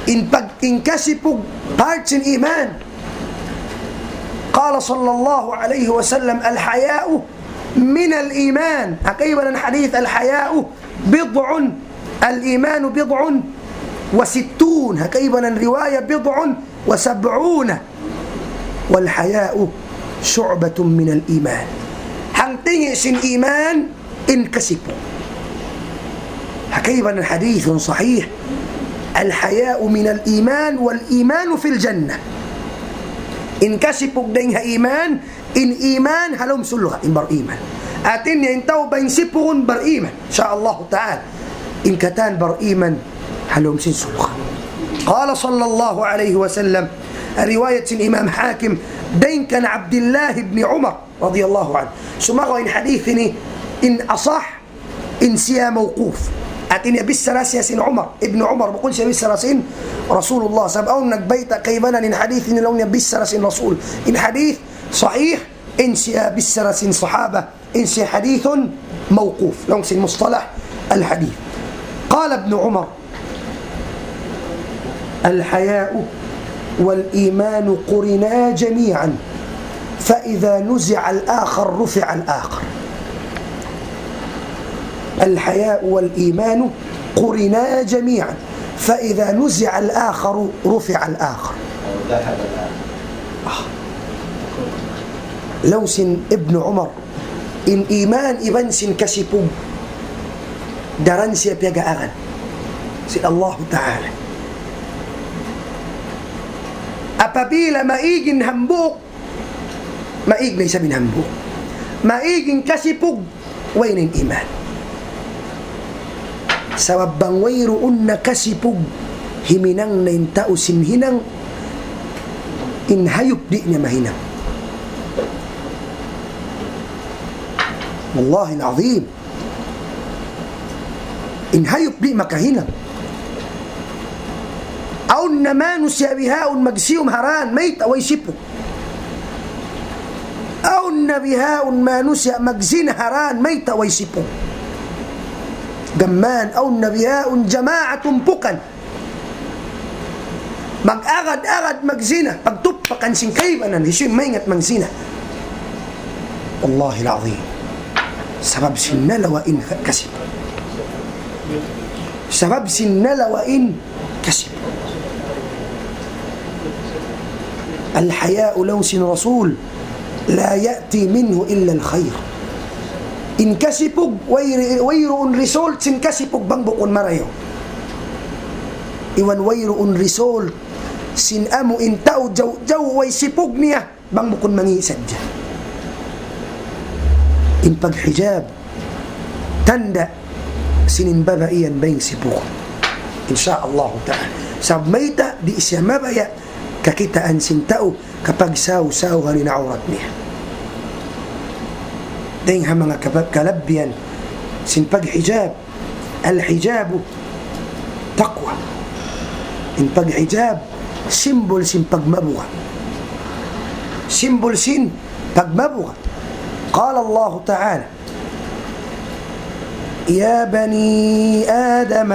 In pag-, in kasipug, part sin iman. قال صلى الله عليه وسلم: الحياء من الإيمان. Ha kaibanan hadith, الحياء بضع، الإيمان بضع وستون. Ha kaibanan riwaya, بضع وسبعون. والحياء شعبة من الإيمان. Hangtingi' sin iman in kasipug. Ha kaibanan hadith sahih, الحياء من الإيمان والإيمان في الجنة. In kasipug dayn ha iman, in iman ha lawm surga', in bariman. Hāti niya in tau bain sipugun bariman, insya Allah ta'ala. In katan bariman ha lawm sin surga'. قال صلى الله عليه وسلم, riwayat sin Imam Hakim, dayn kan Abdullah ibn Umar, radiyallahu anhu. Sumagawa' in hadith ini in asah, in siya mawquf. Hāti niya bichara siya sin Umar, Ibnu Umar, bukun siya bichara sin Rasulullah. Sabab awn nagbayta' kaibanan in hadith ini laung niya bichara sin Rasul. In hadith sahih, in siya bichara sin sahaba, in siya hadithun mawquf. Laung sin mustalah al-hadith. قال ابن عمر: الحياء والإيمان قرنا جميعا، فإذا نزع الآخر رفع الآخر. الحياء والإيمان قرنا جميعا، فإذا نزع الآخر رفع الآخر. Ah. Laung sin Ibnu Umar, in iman iban sin kasipug, daran siya piyag-aagan sin Allahu Ta'ala. Apabila maig in hambuuk, maig na isab in hambuuk. Maig in kasipug, way na in iman. Sabab bang wayruun na kasipug, himinang na in tau sin hinang, in hayup di' niya mahinang. Wallahil azim. In hayup di' makahinang. Awn na manusiya' bihaun magsiyum ha dan, mayta', way sipug. Awn na bihaun manusiya' magzina ha dan mayta' way sipug. Gam mayan awn na bihaun jamaa tumpukan. Mag-agad-agad magzina, pagtupakan sin kaibanan, hisiyu in maingat magzina. Wallahil azim. Sabab sin nalawa' in ka-, kasipug. Sabab sin nalawa' in kasipug. الحياء, laung sin Rasul, لا يأتي منه إلا الخير. In kasipug, way-, wayruun result sin kasipug bang bukun marayaw. Iban wayruun result sin amu in tau jaw-jaw way sipug niya bang bukun mangi' sadja. In paghijab, tanda' sin in babai yan bang sipugun. Insya Allah ta'ala. Sabab mayta', di' siya mabaya' kakitaan sin tau kapagsawsawan in awrat niya. Dayng ha manga kapa-, kalabbihan sin paghijab, الحجاب تقوى. In paghijab, simbul sin pagmabuga'. Simbul sin pagmabuga'. قال الله تعالى: يا بني آدم،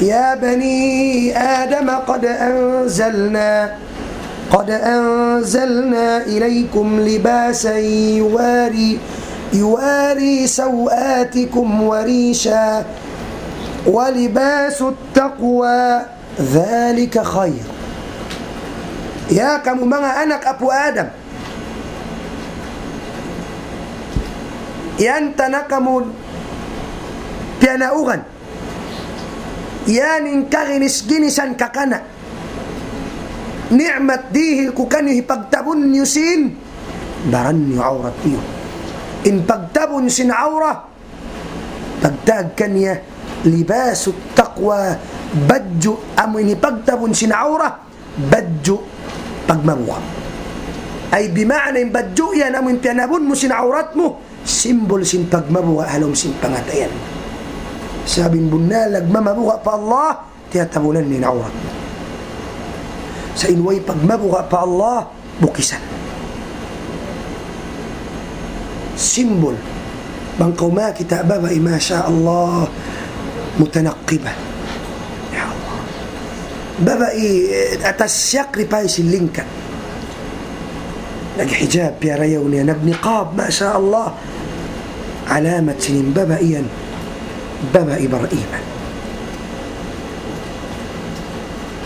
يا بني آدم قد أنزلنا، قد أنزلنا إليكم لباسا يواري، يواري سوآتكم وريشا، ولباس التقوى ذلك خير. Ya kamu manga anak apu' Adam, yan ta na kamu piyanaugan. Yan in kaginis-ginisan kakana'. Ni'mat dihil ku kaniyu hipagtabun niyu sin baran niyu, awrat niyu. In pagtabun sin awrat, pagtawag kaniya لباس التقوى, badju' amu in hipagtabun sin awrat, badju' pagmabuga'. Ay bima'na in badju' yan amu in piyanabun mu sin awrat mu, simbul sin pagmabuga' ha lawm sin pangatayan. Sabab in bunnal nagmamabuga' pa Allah, tiyatabunan niya in awrat mu. Sa' in way pagmabuga' pa Allah, bukisan. Simbul. Bang kaw makakita' babai, masha Allah, mutanaqqiba. Ya Allah. Babai, eh, atas sacrifice lingkat. Naghijab, piyarayaw niya, nagniqab, masha Allah. Alamat sin in babai yan, babai bar-iman.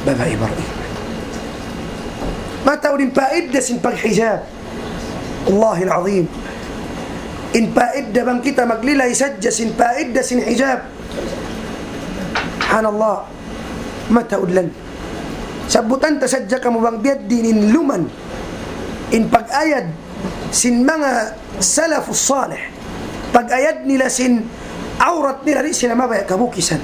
Babai bar-iman. Mataud in paidda sin paghijab. Wallahil azim. In paidda bang kita maglilay sadja sin paidda sin hijab. Subhanallah. Mataud lan. Sabbutan ta sadja kamu bang biya' diin in luman in pag-ayad sin manga salafus salih. Pag-ayad nila sin awrat nila, di' sila mabaya' kabukisan.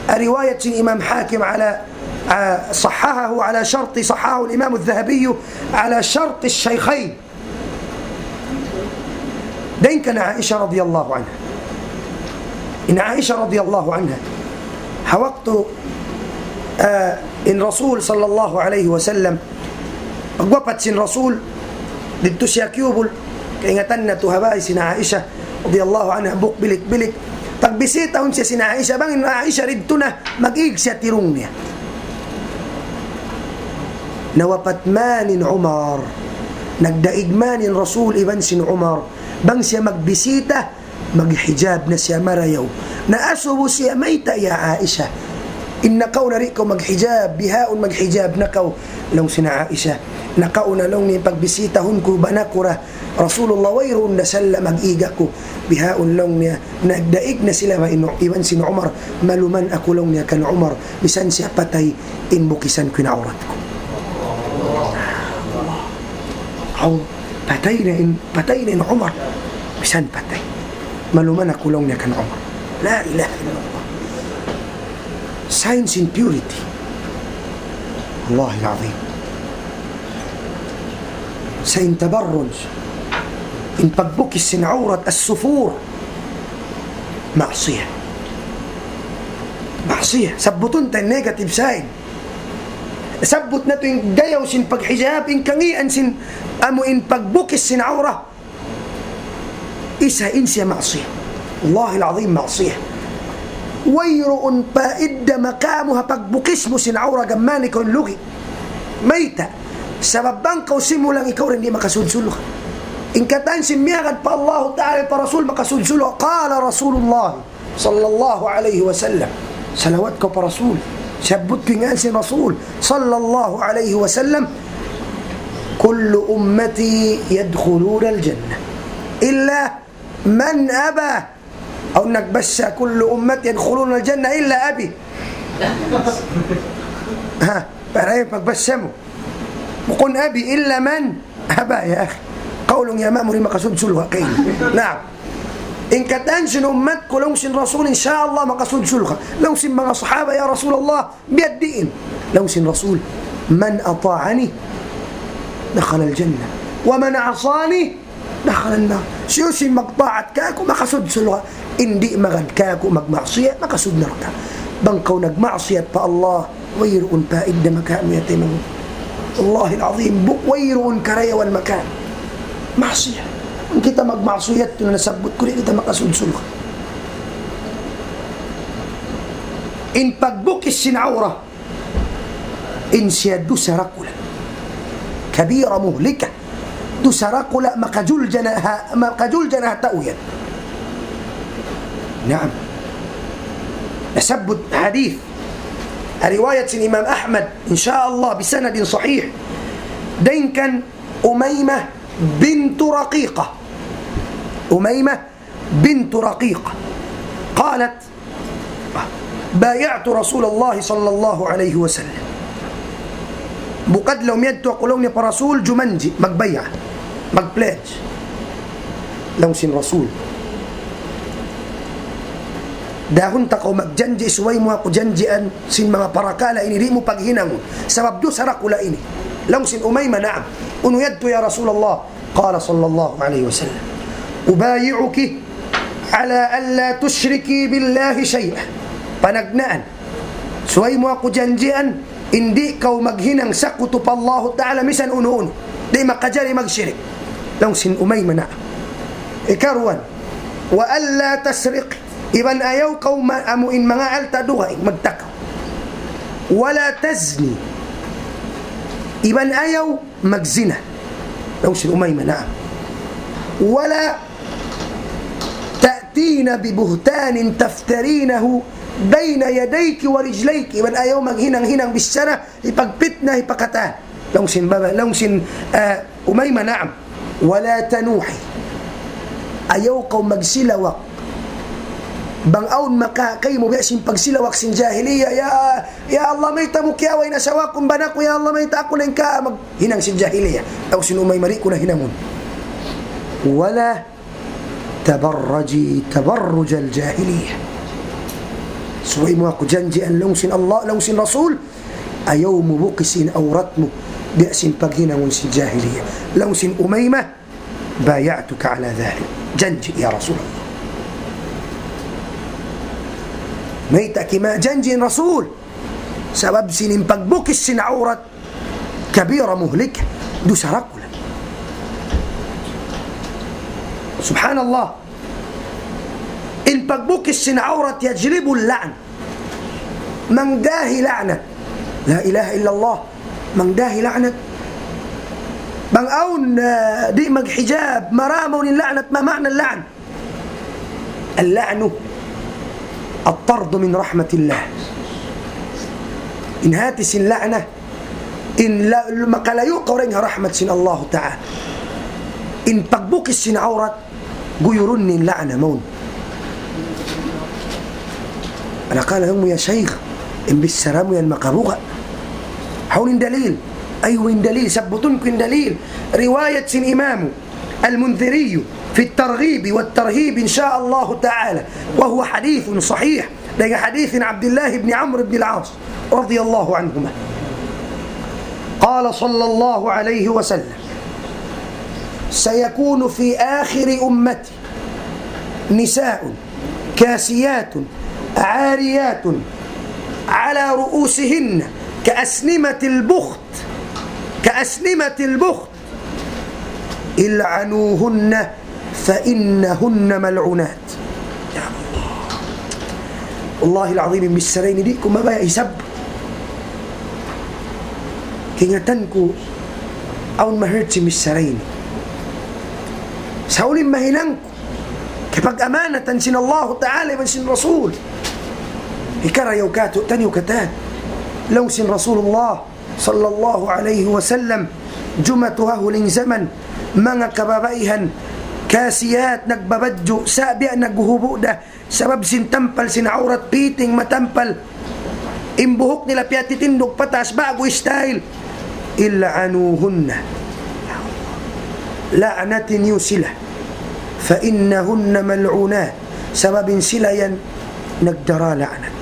Riwayat sin Imam Hakim ala, ah, صححه على شرط، صححه الإمام الذهبي على شرط الشيخين. Dayn kan Aisha radiyallahu anha. In Aisha radiyallahu anha, ha waktu, ah, in Rasul sallallahu alayhi wasallam, pagwapat sin Rasul, didtu siya kiyubul, kaingatan natu' ha bay sin Aisha radiyallahu anha, hambuuk bilik-bilik. Pagbisitahun siya sin Aisha, bang in Aisha didtu na, mag-ig siya tirung niya. Nawapat man in Umar. Nagdaig man in Rasul iban sin Umar. Bang siya magbisita, maghijab na siya marayaw. Na asubu siya, "Mayta' ya Aisha? In nakauna di' kaw maghijab, bihaun maghijab na kaw." Laung sin Aisha, "Nakauna laung niya pagbisitahun ku, bang aku ra Rasulullah wayruun da salla, mag-ig aku." Bihaun laung niya, nagdaig na sila iban sin Umar, "Maluman aku," laung niya, "kan Umar, misan siya patay, in bukisan ku in awrat ku." Aw, patay na in, patay na in Umar. Misan patay, "Maluman aku," laung niya, "kan Umar." La ilaha illallah. Sign sin purity. Wallahil azim. Sa' in tabarruj, in pagbukis sin awrat, as-sufur, maksiyat. Maksiyat. Sabbutun ta in negative sign. Sabbut natu' in gayaw sin paghijab, in kangīan sin Amu in pagbukis sin awra, isa in siya maksiyat. Wallahil azim, maksiyat. Wayruun paidda makamu ha pagbukis mu sin awra, gam mayan ikaw in lugi'. Mayta'? Sabab bang kaw simulang, ikaw da in di' makasud surga'. In katan sin miyagad pa Allah Ta'ala, pa Rasul, makasud surga'. قال رسول الله صلى الله عليه وسلم. Salawat kaw pa Rasul. Sabbut kaw in ngan sin Rasul صلى الله عليه وسلم. كل أمتي يدخلون الجنة إلا من أبى. Awn nagbasa, كل أمتي يدخلون الجنة إلا أبي. Ha, para in pagbasa mu. Bukun أبي إلا من أبى, ya akhi. Kaw laung, ya, mamu di' makasud surga' kaymu. Naam. In katan sin ummat ku, laung sin Rasul, insya Allah makasud surga'. Laung sin manga sahaba, ya Rasulullah, biya' diin? Laung sin Rasul, من أطاعني دخل الجنة ومن عصاني دخل النار. Hisiyu-siyu in magtaat kaku', makasud surga'. In di' magad kaku', magmaksiyat, makasud narka'. Bang kaw nagmaksiyat pa Allah, wayruun paidda makamu, ya taymanghud. Wallahil azim, bu-, wayruun karayawan makamu. Maksiyat. Bang kita magmaksiyat, tuud na nasabbut ku, di' kita makasud surga'. In pagbukis sin awra, in siya dusa dakula'. كبيرة مهلكة. Dusa dakula', makajuljana ha, makajuljana ha tau yan. Naam. Nasabbut hadith. Riwayat sin Imam Ahmad, insya Allah, بسند صحيح. Dayn kan Umaymah bintu Raqiqah. Umaymah بنت رقيقة. قالت: بايعت رسول الله صلى الله عليه وسلم. Bukadlaw miyadtu aku, laung niya, pa Rasul, jumanji', magbay'a', mag-pledge. Laung sin Rasul, dahun ta kaw magjanji', subay mu aku janjian sin manga parakala' ini, di' mu paghinangun. Sabab dusa dakula' ini. Laung sin Umaymah, naam. Unu yadtu, ya Rasulullah? قال صلى الله عليه وسلم: أبايعك على ألا تشركي بالله شيئا. Panagnaan. Subay mu aku janjian, in di' kaw maghinang sakutu pa Allahu Ta'ala misan unu-unu. Di' makajari magshirik. Laung sin Umaymah, naam. Ikaruwa, وألا تسرقي. Iban ayaw kaw ma-, amu in manga alta' dugaing, magtakaw. ولا تزني. Iban ayaw magzina. Laung sin Umaymah, naam. ولا تأتين ببهتان تفترينه بين يديك ورجليك. Iban ayaw maghinang-hinang bichara, hipagpitna, hipakatan. Laung sin baba, laung sin, ah, Umaymah, naam. ولا تنوحي. Ayaw kaw magsilawak. Bang awn makakaymu biya' sin pagsilawak sin jahiliya, ya, ya Allah, mayta' mu kiyaway in asawa ku, in bana ku, ya Allah, mayta' aku na in ka-, maghinang sin jahiliya. Laung sin Umaymah, di' ku na hinangun. ولا تبرجي تبرج الجاهلية. Subay mu aku janjian, laung sin Allah, laung sin Rasul, ayaw mu bukisin awrat mu biya' sin paghinangun sin jahiliya. Laung sin Umaymah, بايعتك على ذلك. Janji', ya Rasulullah. Mayta' kimajanji' in Rasul? Sabab sin in pagbukis sin awrat, كبيرة مهلكة. Dusa dakula'. Subhanallah. In pagbukis sin awrat يجلب اللعن. Mangdahi la'nat. La ilaha illallah. Mangdahi la'nat. Bang awn, ah, di' maghijab, marayaw in la'nat, ما معنى اللعن؟ اللعن الطرد من رحمة الله. In hati sin la'na, in la-, makalayu' kaw dayn ha rahmat sin Allah Ta'ala. In pagbukis sin awrat, guyurun in la'na mawn. Ana kala mu, ya Shaykh, in bichara mu yan makabuga'. Hawnu in dalil? Aynu in dalil? Sabbutun ku in dalil. Riwayat sin Imam المنذري في الترغيب والترهيب إن شاء الله تعالى، وهو حديث صحيح. Dayn ha hadith Abdullah ibn Amr ibn al-As رضي الله عنهما. قال صلى الله عليه وسلم: سيكون في آخر أمتي نساء كاسيات عاريات على رؤوسهن كأسنمة البخت، كأسنمة البخت، العنوهن فإنهن ملعونات. Ya Allah. Wallahil azim, in bichara ini di' ku mabaya' isab. Kaingatan ku, awn ma-hurt sin bichara ini. Sa' uli' mahinang ku, kiyapag-amanatan sin Allahu Ta'ala iban sin Rasul. Hikarayaw katu'taniyu katan. Laung sin Rasulullah sallallahu alayhi wasallam, jumatu ha huling jaman, manga kababaihan, kasiyat, nagbabadju', sa' biya' naghuhubu' da, sabab sin tampal sin awrat, piting matampal. In buhuk nila piyatitindug pataas, ba'gu style. العنوهن. La'nati niyu sila. فإنهن ملعونات. Sabab in sila yan nagdara la'nat.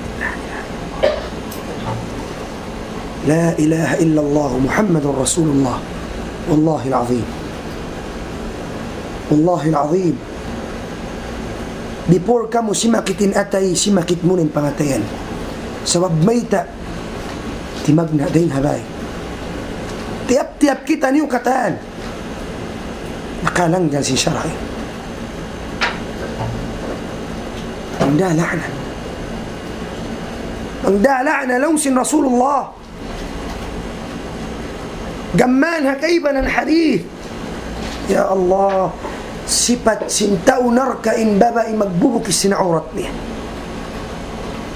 لا إله إلا الله محمد رسول الله. والله العظيم. والله العظيم. Before kamu simakit in atay, simakit mu na in pangatayan. Sabab mayta', timagna' dayn ha bay. Tiyap-tiyap kitaniyu katan. Nakalanggal sin sara'. Pangdala' na. Pangdala' na laung sin Rasulullah. Gam mayan ha kaibanan hadith. Ya Allah, sipat sin tau narka' in babai magbubukis sin awrat niya.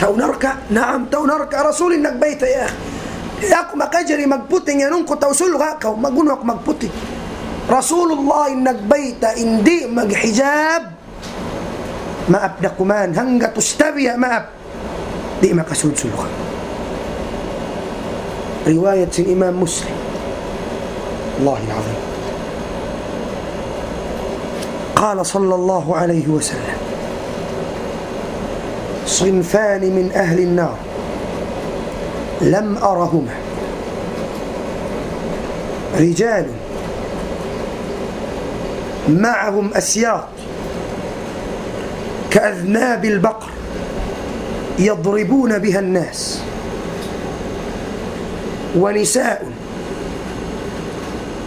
Tau narka', naam, tau narka', Rasul in nagbayta', ya. Di' aku makajari magputing, yan unu ku tau sulga' kaw, mag-unu aku magputing. Rasulullah in nagbayta', in di' maghijab, maap da kuman, hanggatus tabiya' maap. Di' makasud sulga'. Riwayat sin Imam Muslim. Wallahil azim. قال صلى الله عليه وسلم: صنفان من أهل النار لم أرهما، رجال معهم أسياط كأذناب البقر يضربون بها الناس، ونساء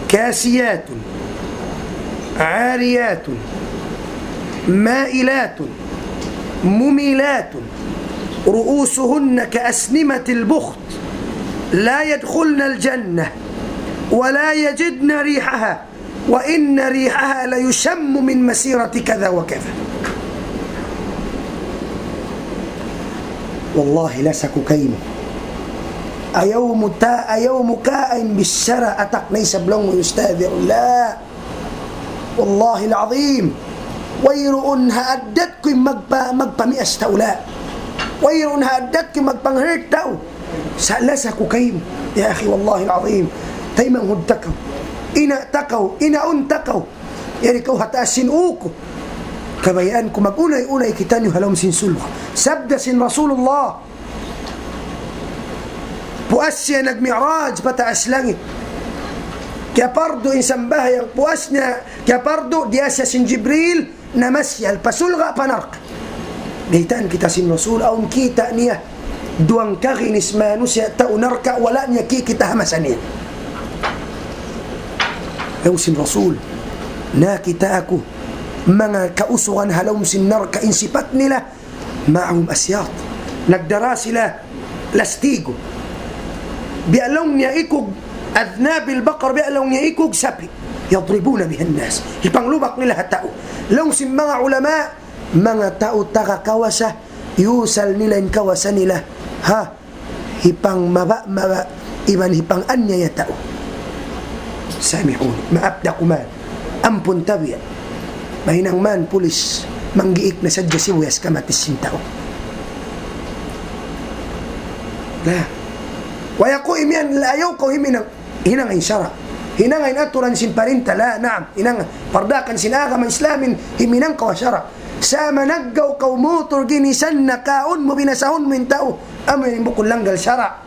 كاسيات عاريات مائلات مميلات رؤوسهن كأسنمة البخت لا يدخلن الجنة ولا يجدن ريحها وإن ريحها ليشم من مسيرة كذا وكذا. Wallahi, lasa ku kaymu. Ayaw mu ta-, ayaw mu kain bichara atak na isab laung mu, Ustadz, ya Allah. Wallahil azim. Wayruun ha addat ku in magpa-, magpamias tau la. Wayruun ha addat ku in magpang-hurt tau. Sa' lasa ku kaymu. Ya akhi, wallahil azim. Taymanghud ta kaw. Ina' ta kaw. Inaun ta kaw. Yari kaw ha taas sin ū ku. Kabayaan ku mag-unay-unay kitaniyu ha lawm sin sulga'. Sabda sin Rasulullah. Puas siya nag-mi'raj pa taas langit. Kiyapardu in sambahayang puas niya, kiyapardu, diyā siya sin Jibril, namasyal pa sulga' pa narka'. Baytaan kita sin Rasul, awn kita' niya duwang kaginis manusiya' tau narka', wala' niya kikita' ha masa niya. Laung sin Rasul, nakita' aku manga kausugan ha lawm sin narka' in sipat nila, معهم أسياط. Nagdara sila lastigo. Biya' laung niya ikug, أذناب البقر, biya' laung niya ikug sapi'. يضربون بها الناس. Hipanglubak nila ha tau. Laung sin manga ulama, manga tau taga kawasa, yusal nila in kawasa nila. Ha? Hipangmaba-maba, iban hipang-anyaya tau. Samihun, maap da kuman. Ampun tabiya'. Mahinang man pulis, manggiik na sadja sibuyas kamatis sin tau. Na. Way aku imiyan, ayaw kaw himinang, hinang in sara'. Hinang in aturan sin parinta, la, naam. Hinang pardakan sin agama Islamin, himinang kaw sara'. Sa' managgaw kaw mutur, ginisan na kaun mu, binasahun mu in tau. Amu in bukun langgal sara'.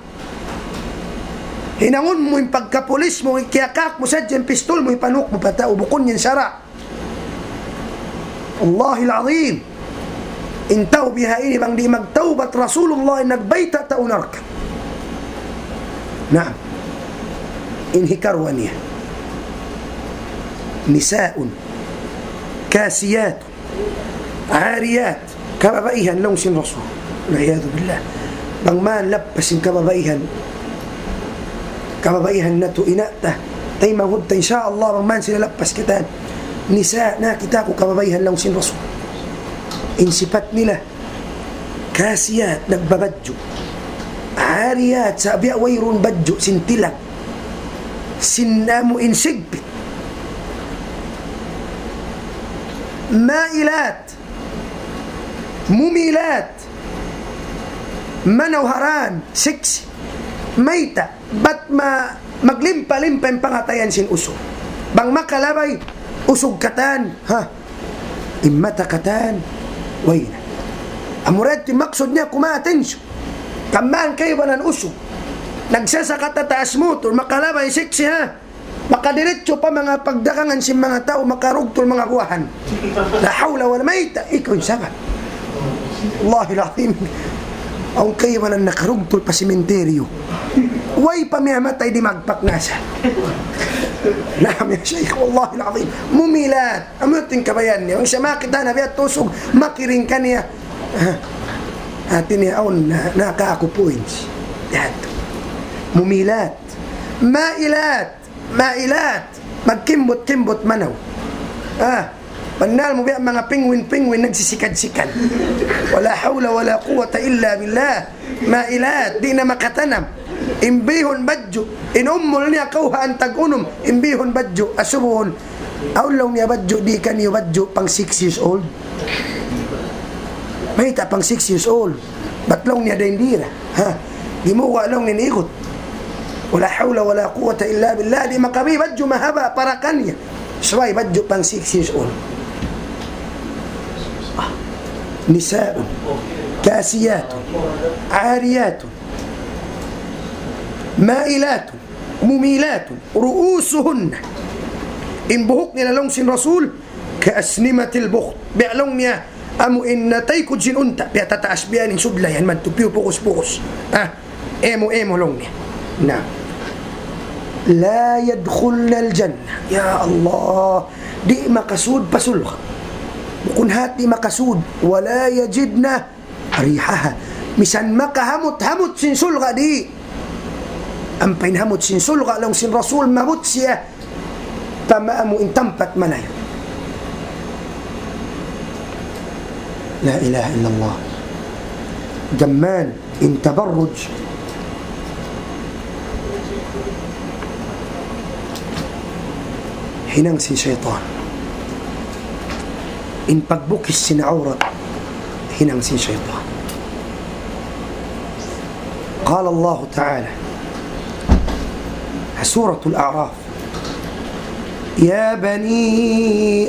Hinangun mu in pagkapulis mu, kiyakak mu sadja in pistol mu, hipanuk mu pa tau, bukun yan sara'. Wallahil azim. In tau biha ini bang di' magtawbat, Rasulullah in nagbayta' tau narka'. Naam. In hikaruwa niya. نساء كاسيات عاريات. Kababaihan laung sin Rasul. والعياذ بالله. Bang man lappas in kababaihan, kababaihan natu' ina' ta, taymanghud ta, insya Allah, bang man sila lappas katan. Nisa, nakakita' aku kababaihan laung sin Rasul. In sipat nila, kasiyat, nagbabadju'. Ariyat, sa' biya' wayruun badju', sin tilag. Sin amu in sigpit. Mailat, mumilat, manaw haran, sexy. Mayta', bat ma-, maglimpa-limpa in pangatayan sin usug. Bang makalabay, usug katan, ha? In mata katan, way na. Amura yadtu in maksud niya kumatension. Kaman kaibanan usug. Nagsasaka ta taas mutur, makalabay siksi ha. Makadiritsu pa manga pagdagangan sin manga tau, makarugtul manga buwahan. La hawla wala mayta', ikaw in sabab. Wallahil azim. Awn kaibanan nakarugtul pa sementeryo. Way pa miyatay di' magpak nasa. Naam ya Shaykh, wallahil azim. Mumilat. Amu yadtu in kabayaan niya. Bang siya makakita' na biya' usug, makiring kaniya. Ah, hati niya awn na, nakaaku points. Yadtu. Mumilat. Mailat. Mailat. Magkimbut-kimbut manaw. Ah, bannal mu biya' manga penguin-penguin nagsisikad-sikad. ولا حول ولا قوة إلا بالله. Mailat, di' na makatanam. In bihun badju', in umul niya kawhaan tag-unum, in bihun badju', asubuhun. Awn laung niya badju', di' kaniyu badju', pang six years old. Mayta' pang six years old. Bat laung niya dayn dira. Ha? Gimuwa' laung niya igut. ولا حول ولا قوة إلا بالله. Di' makabi badju' mahaba' para kaniya. Subay badju' pang six years old. Ah. نساء كاسيات عاريات مائلات مميلات رؤوسهن. In buhuk nila laung sin Rasul, كأسنمة البخت. Biya' laung niya, amu in taykud sin unta', biya' tataas biya' in sudlayan madtu, piyu pukus-pukus. Ah, emu-emu laung niya. Na. لا يدخلن الجنة. Ya Allah, di' makasud pa surga'. Bukun hat di' makasud. ولا يجدن ريحها. Misan makahamut-hamut sin surga' di'. Ampa in hamut sin surga' laung sin Rasul maabut siya pa maamu in tampat malayu'. La ilaha illallah. Gamman in tabarruj hinang sin saytan. In pagbukis sin awrat hinang sin saytan. قال الله تعالى، سورة الأعراف، يا بني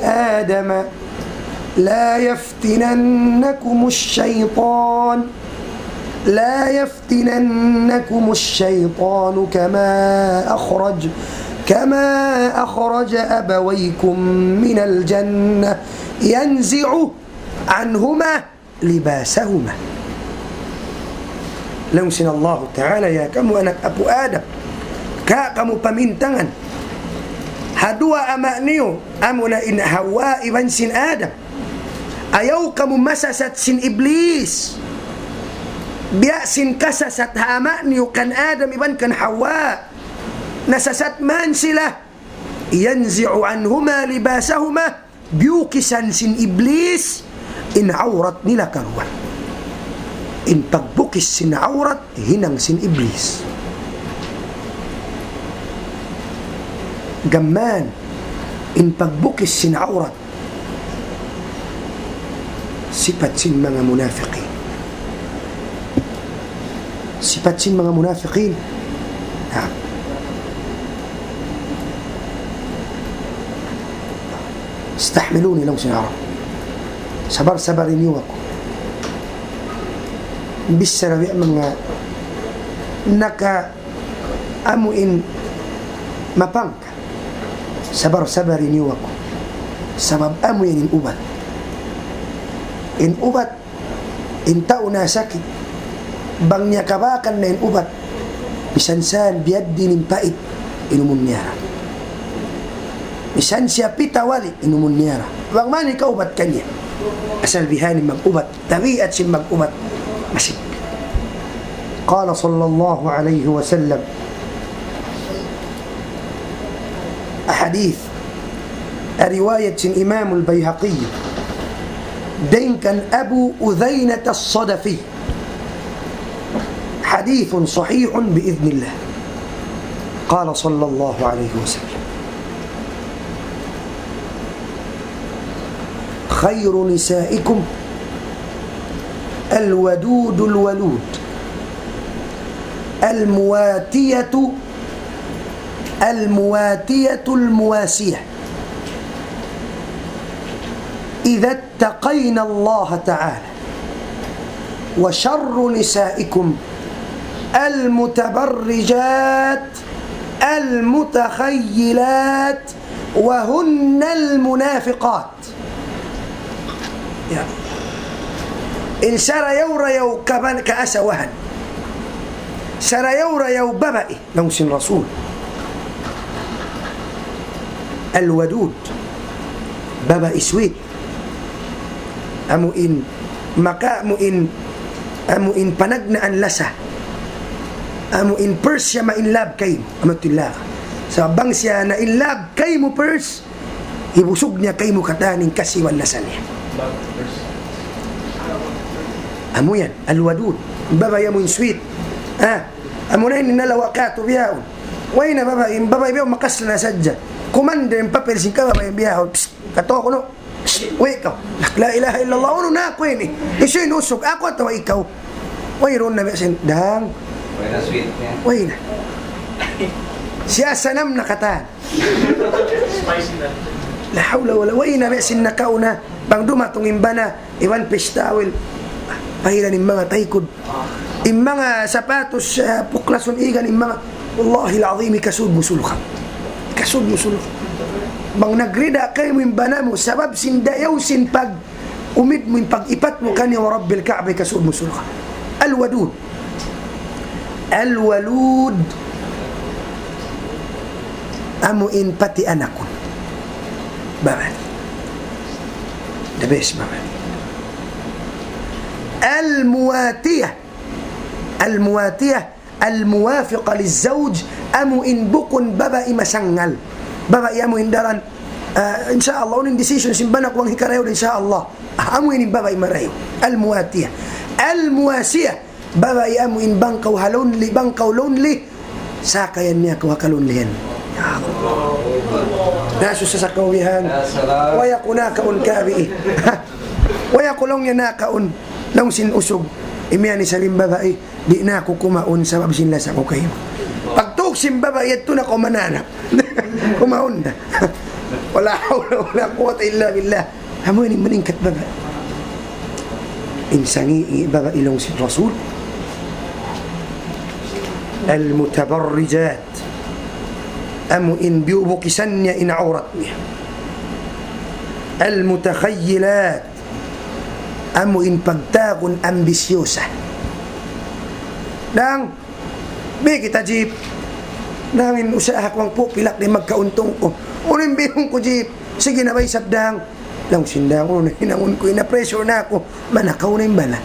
آدم لا يفتننكم الشيطان، لا يفتننكم الشيطان كما أخرج، كما أخرج أبويكم من الجنة ينزع عنهما لباسهما. Laung sin Allahu Ta'ala, ya kamu anak apu' Adam, ka kamu pamintangan ha duwa ama' niyu, amuna in Hawa iban sin Adam. Ayaw kamu masasat sin Iblis. Biya' sin kasasat ha ama' niyu kan Adam iban kan Hawa. Nasasat man sila. ينزع عنهما لباسهما, biyukisan sin Iblis in awrat nila karuwa. In pagbukis sin awrat hinang sin Iblis. Gamman, in pagbukis sin awrat sipat sin manga munafiqin. Sipat sin manga munafiqin. Ha. استحملوني, laung sin Arab. Sabar-sabari niyu aku. Bichara biya' manga naka amu in mapangka. Sabar-sabari niyu aku. Sabab amu yan in ubat. In ubat, in tau nasakit, bang niya kabakan na in ubat, misan sa biya' diin in pait, inumun niya ra. Misan siya pita wali', inumun niya ra. Bang man ikaw ubat kaniya. Asal bihaini mag-ubat. Tabiat sin mag-ubat. Masik. قال صلى الله عليه وسلم. Hadith. Riwayat sin Imam al-Bayhaqi. Dayn kan Abu Udhaynah as-Sadafi. حديث صحيح بإذن الله. قال صلى الله عليه وسلم: خير نسائكم الودود الولود، المواتية، المواتية المواسية، إذا اتقين الله تعالى. وشر نسائكم المتبرجات المتخيلات وهن المنافقات. Ya. In sarayaw-rayaw kaban-, kaasawahan. Sarayaw-rayaw babai. Laung sin Rasul. Al-Wadud. Babai sweet. Amu in, maka amu in, amu in panagnaan lasa. Amu in first siya ma-in love kaymu. Amu tila. Sa' bang siya na-in love kaymu first, hibusug niya kaymu katan in kasi iban lasa niya. Amu yan, Al-Wadud. Babai amu in sweet. Ha? Amu na in nalawa' katu' bihaun. Way na babai, in babai bihaun makasla na sadja. Kumanda in papel sin kababai bihaun. Psst, katu' kunu'. Psst, way kaw. La ilaha illallah, unu na aku ini? Hisiyu in usug, aku atawa ikaw? Wayruun na biya' sin, dang. Way na sweet niya. Way na. Siya sanam na katan. Spicy na. La hawla wala, way na biya' sin nakauna. Bang dumatung in bana, iban pistawil. Pahilan in manga taykud. In manga sapatus, ah, puklasun igan in manga. Wallahil azim, ikasud mu sulukam. Ikasud mu sulukam. Bang nagrida kaymu in bana mu, sabab sin dayaw sin pag-umid mu, in pag-ipat mu kaniya wa Rabbil Ka'bah, ikasud mu sulukam. Al-Wadud. Al-Walud. Amu in pati anakun. Babai. The best, babai. Al-Muwatiyah. Al-Muwatiyah. Al-Muwafiqah liz-zawj. Amu in bukun babai masannal. Babai amu in daran, ah, insya Allah, unu in decision sin bana ku bang hikarayaw da, insya Allah. Ah, amu in babai marayaw. Al-Muwatiyah. Al-Muwasiyah. Babai amu in bang kaw ha lonely, bang kaw lonely, sakayan niya kaw ha kalonlihan. Ya Allah. Nasusa sa kaw bihan. Ya salam. Way aku nakaun kabi. Way aku laung niya nakaun. Laung sin usug. Imiyan isab in babai. Di' na aku kumaun sabab sin lasa ku kaymu. Pagtug sin babai, yadtu na kaw mananap. Kumaun na. Wala hawla wala quwwata illa billah. Amu ini maningkat babai. In sangi' babai laung sin Rasul. Al-mutabarrijat. Amu in biyubukisan niya in awrat niya. Al-mutakhayyilat. Amu in pagtawagun ambisyosa. Dang, bi kita jeep. Dang in usaha ku bang pu pilak di' magkauntung ku. Unu in bihun ku jeep. Sige na bay isab dang. Laung sin dang, unu na hinangun ku, ina-pressure na aku. Manakaw na in bana.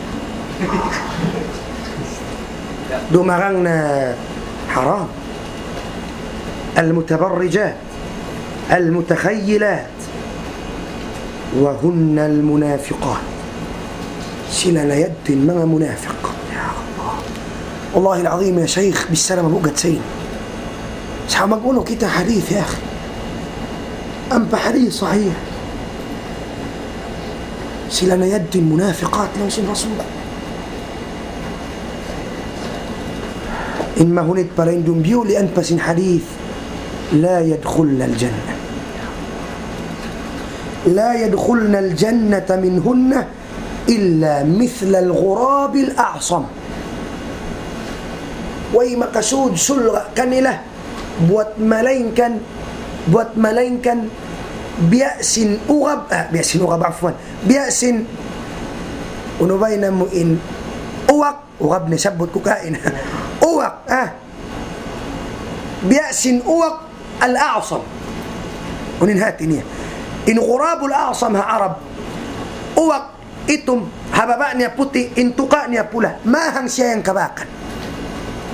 Dumarang na haram. Al-mutabarrijat. Al-mutakhayyilat. Wa hunnal munafiqat. Sila na yadtu in manga munafiq. Ya Allah. Wallahil azim ya shaykh, bichara mabugat sa ini. Sa' mag-unu kita hadith, ya akhi. Ampa hadith sahih. Sila na yadtu in munafiqat laung sin Rasul. In mahunit pa dayn duun biyulian pa sin hadith, لا يدخلن الجنة. لا يدخلن الجنة منهن إلا مثل الغراب الأعصم. Way makasud surga' kanila buat malaingkan, buat malaingkan biya' sin ugab, ah, biya' sin ugab, afwan. Biya' sin, unu bay namu' in, uwak, ugab na sabbut ku kaina. Uwak, ah. Biya' sin uwak al-a'sam. Unu in hati niya? In ghurabul a'sam ha Arab, uwak itum, ha baba' niya puti', in tuka' niya pula. Mahang siya yan kabakan.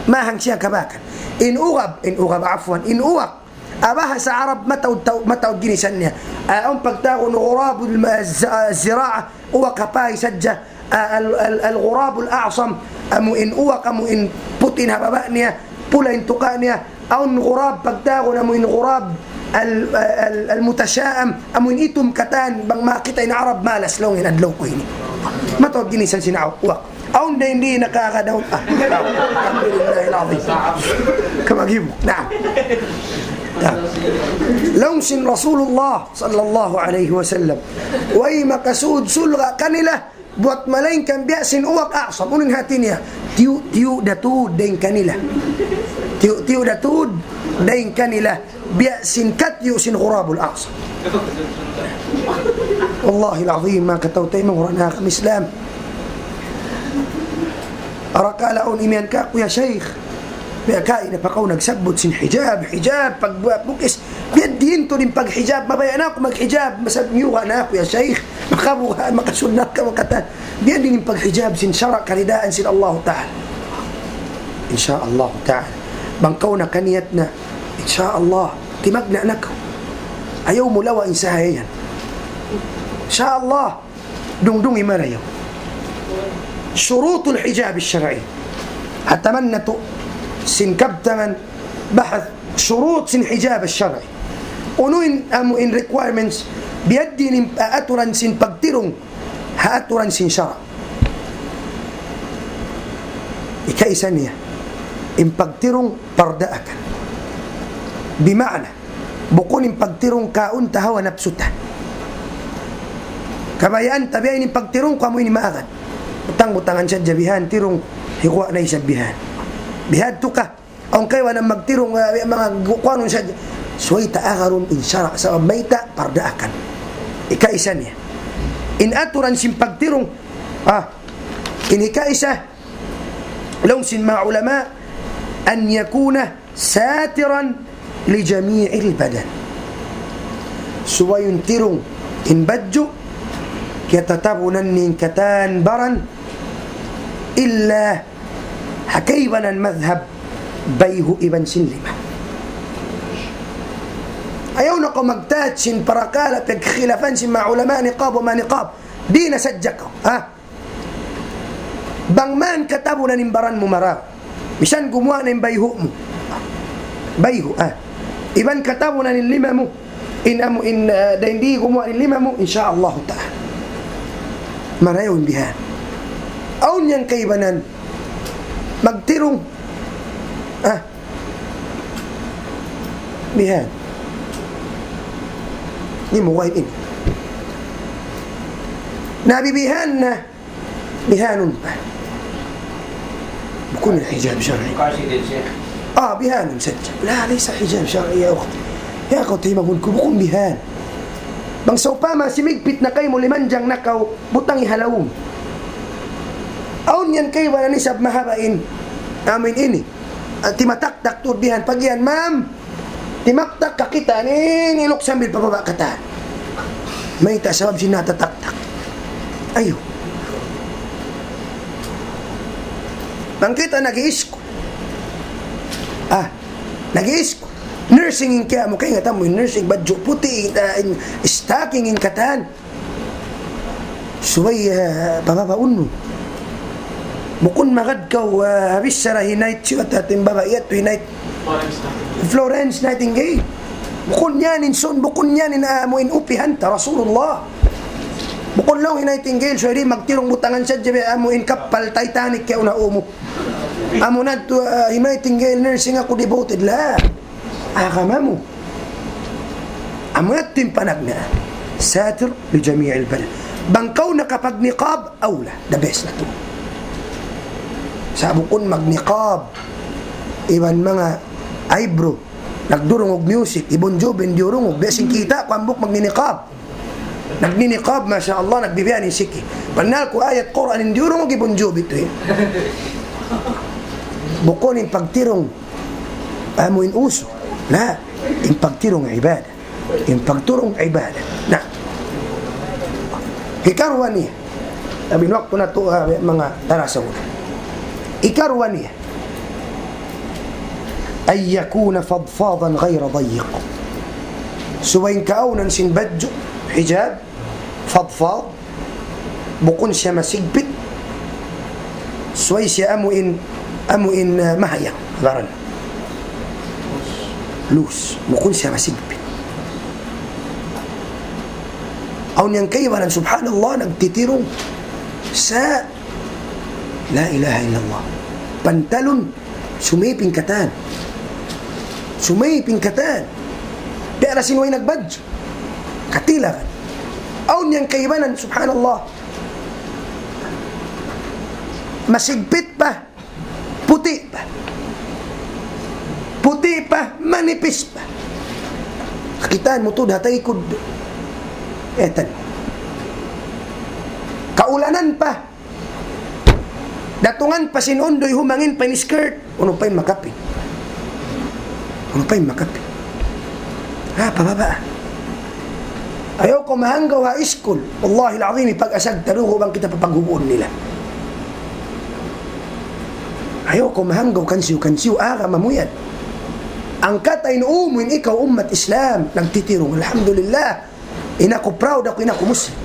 Mahang siya yan kabakan. In ghurab, in ghurab, afwan, in uwak, ha bahasa Arab mataud, tau-, mataud ginisan niya. Ah, awn pagtawagun ghurabul ma-, z-, ah, zira'a, uwak ha pay sadja. Ah, al-, al-, al-ghurabul a'sam, amu in uwak, amu in puti' in ha baba' niya, pula in tuka' niya. Awn ghurab pagtawagun amu in ghurab al-, al-, al-mutasha'am, amu in itum katan, bang makakita' in Arab malas laung in adlaw ku ini. Mataud ginisan sin uwak. Awn da hindi nakakadaun. Ah, alhamdulillahil azim. Kamagibuk. Naam. Naam. Laung sin Rasulullah sallallahu alayhi wasallam, way makasud surga' kanila, buwat malaingkan biya' sin uwak a'sam. Unu in hati niya? Tiyu'-tiyu' da tuud dayn kanila. Tiyu'-tiyu' da tuud dayn kanila biya' sin katiyu' sin ghurabul a'sam. Wallahil azim, manga kataw-taymanghuran ha agama Islam. Arakala' awn imiyan kaku', "Ya Shaykh, biya' kaina pa kaw nagsabbut sin hijab, hijab, pagbuhat bukis. Biya' diin tuud in paghijab, mabaya' na aku maghijab, masab miyuha na aku, ya Shaykh. Makabuha, makasunnat ka, makatan. Biya' diin in paghijab sin sara' karidaan sin Allah Ta'ala." Insya Allah Ta'ala. Bang kaw nakaniyat na, insya Allah, timagna' na kaw. Ayaw mu lawa' in sahaya yan. Insya Allah, dungdungi marayaw. شروط الحجاب الشرعي. Hataman natu' sin kabtangan bahath shurut sin hijab al-shar'i. Unu in, amu in requirements, biya' diin in, ah, aturan sin pagtirung ha aturan sin sara'. Ikaisa niya, in pagtirung pardaakan. Bima'na, bukun in pagtirung kaun ta hawa napsu ta. Kabayaan ta biya' ini in pagtirung ku amu ini maagad. Butang-butangan sadja bihan, tirung, hikuwa' na isab bihan. Bihadtu ka, awn kaibanan magtirung, ah, manga gu-, kuwanun sadja. Subay ta agarun in sara', sabab mayta', pardaakan. Ikaisa niya. In aturan sin pagtirung, ah, in ikaisa, laung sin manga ulama, أن يكون ساترا لجميع البدن. Subay in tirung, in badju', kiyatatabunan niya in katan baran, illa ha kaibanan madhab, bayhu' iban sin lima. Ayaw na kaw magta'at sin parakala' pagkhilafan sin manga ulama niqab wa ma niqab. Di' na sadja kaw, ha? Bang man katabunan in baran mu marayaw. Misan gumuwa' na in bayhu' mu. Bayhu', ah. Iban katabunan in lima mu. In amu in, ah, dayn di gumuwa' in lima mu, insya Allah ta'ala. Marayaw in bihan. Awn yan kaibanan. Magtirung. Ah. Bihan. Di' mu way ini. Nabibihan na. Bihanun pa. Bukun hijab shar'i. Kasi din, Sheikh. Ah, bihanun sadja. La, laysa hijab shar'i, ya ukhti. Ya kaw taymanghud ku, bukun bihan. Bang sawpama simigpit na kaymu, limanjang na kaw, butangi ha lawm. Awn yan kaibanan isab mahaba' in. Amu in ini. Ah, timataktak tuud bihan. Pag yan, ma'am. Timaktak, kakitaan in iluk sambil pababa' katan. Mayta'? Sabab sin natataktak. Ayaw. Bang kita nag-i-school. Ah, nag-i-school. Nursing in kiyamu', kaingatan mu in nursing, badju' puti', ah, in stocking in katan. Subay, ah, pababaun mu. Bukun magad kaw, ah, ha bichara hi night suit, hati in babai yadtu hi night. Florence Nightingale. Bukun yan in sun, bukun yan in, ah, amu in upihan ta Rasulullah. Bukun laung hi Nightingale, subay di' magtirung, butangan sadja biya' amu in kappal Titanic kiyauna' umu. Amu na tu, ah, hi Nightingale nursing aku devoted, la. Agama mu. Amu yadtu in panagnaan. Satir li jami'il badan. Bang kaw nakapag-niqab, awla. The best na tuud. Sa' bukun mag-niqab. Iban manga eyebrow. Nagdurungug music. Hi Bon Jovi in diyurungug. Biya' sin kita', kuwan buk magni-niqab. Nagni-niqab, masha Allah, nagbibihan in siki. Bannal ku ayat Qur'an in diyurungug hi Bon Jovi tu, eh. Bukun in pagtirung amu in uso. Na, in pagtirung ibadat. In pagturung ibadat. Na. Hikaruwa niya. Labi na waktu natu', ah, manga tarasaw. Hikaruwa niya. أن يكون فضفاضا غير ضيق. Subay in kaawnan sin badju', hijab, fadfad, bukun siya masigpit. Subay siya amu in, amu in, ah, mahayang. Baran. Loose. Bukun siya masigpit. Awn yan kaibanan, subhanallah, nagtitirung sa, la ilaha illallah, pantalon, sumipi in katan. Sumipi in katan. Piyara sin way nagbadju. Katilagan. Awn yan kaibanan, subhanallah. Masigpit pa. Puti' pa. Puti' pa, manipis pa. Kakitaan mu tuud ha taykud. Etan. Kaulanan pa. Datungan pa sin unduy, humangin pa in skirt. Unu pa in makapi? Unu pa in makapi? Ha, pababa. Ayaw kaw mahanggaw ha iskul. Wallahil azim, pag-asag tarugo bang kita papaghubuun nila. Ayaw kaw mahanggaw kansiyu-kansiyu, agama mu yan. Angkata in umu in ikaw ummat Islam, nagtitirung. Alhamdulillah. In aku proud aku, in aku Muslim.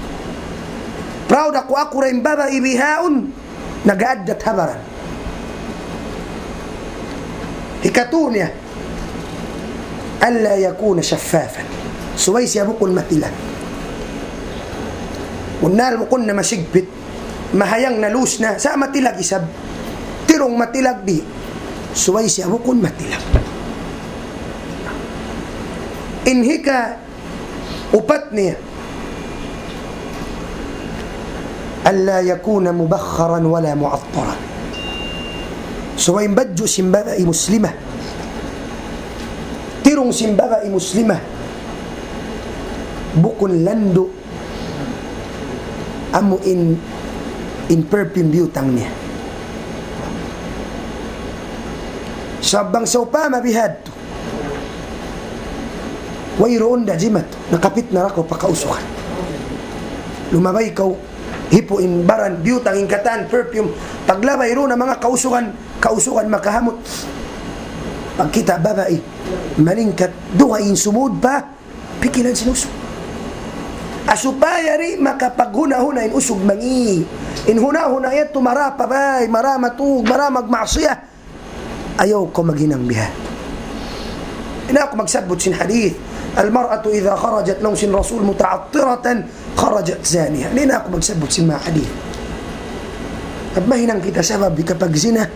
Proud aku, aku ra in babai bihaun, nag-aaddat ha baran. Hikatu niya, ألا يكون شفافا. Subay siya bukun matilag. Bunnal bukun na masigpit, mahayang na loose na, sa' matilag isab. Tirung matilag di'. Subay siya bukun matilag. In hika upat niya, ألا يكون مبخرا ولا معطرا. Subay in badju' sin babai Muslimah, tirung sin babai Muslimah, bukun landu' amu in, in perfume biyutang niya. Sabab bang sawpama bihadtu, wayruun da jimat, nakapit na ra kaw pa kausugan. Lumabay kaw, hipu' in baran, biyutang in katan, perfume, paglabay duun na manga kausugan, kausugan makahamut. Pagkita' babai, malingkat, dugaing sumud pa, pikilan sin usug. Supaya di' makapaghuna-huna in usug mangi'. In huna-huna yadtu mara pa bay, mara matug, mara magmaksiyat. Ayaw kaw maghinang biha. Di' na aku magsabbut sin hadith. المرأة إذا خرجت, laung sin Rasul, متعطرة خرجت زانية. Di' na aku magsabbut sin manga hadith. At mahinang kita sabab hikapagzina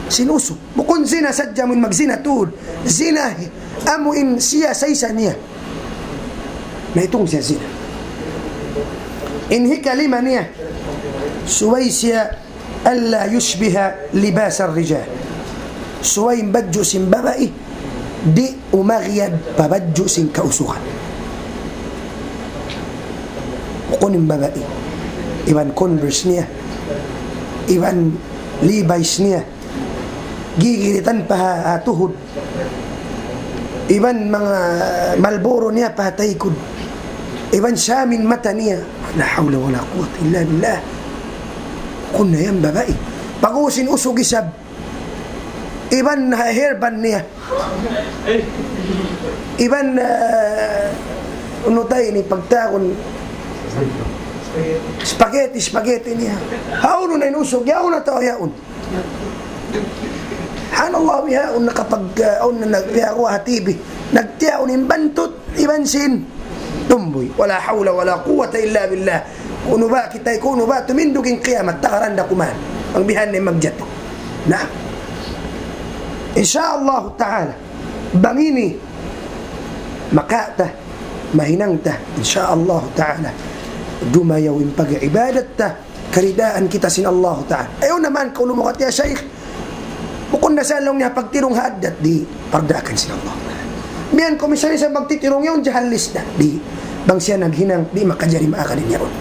sin usug. Bukun zina sadja amu in magzina tuud. Zina amu in siya sa isa niya. Na itung siya zina. In hikalima niya, subay siya ألا يشبه لباس الرجال. Subay in badju' sin babai di' umagiyad pa badju' sin kausugan. Bukun in babai, iban Converse niya, iban Levi's niya, gigiritan pa ha, ha tuhud. Iban manga Marlboro niya pa ha taykud. Iban shamin mata niya. لا حول ولا قوة إلا بالله. Bukun na yan babai. Pag-ubus in usug isab. Iban ha hairband niya. Iban, ah, unu ta ini pagtawagun, spaghetti, spaghetti niya. Hawnu na in usug, yaun na tau yaun. Subhanallah, bihaun nakapag-, ah, awn na nagpiyaguwa ha T V. Nagtiyaun in bantut, iban sin tumbuy. ولا حول ولا قوة إلا بالله. Kunu ba kita, kunu ba, tumindug in kiyamat, takaran da kuman. Bang bihan na in magjatu. Na. Insya Allah Ta'ala, bang ini, makawa' ta, mahinang ta, insya Allah Ta'ala, dumayaw in pag-ibadat ta, karidaan kita sin Allah Ta'ala. Ayaw na man kaw lumukat, "Ya Shaykh, bukun na sa laung niya pagtirung ha addat." Di', pardaakan sin Allah Ta'ala. Miyan kaw misan sa magtitirung yaun jahallis da. Di', bang siya naghinang, di' makajari maakal in yaun.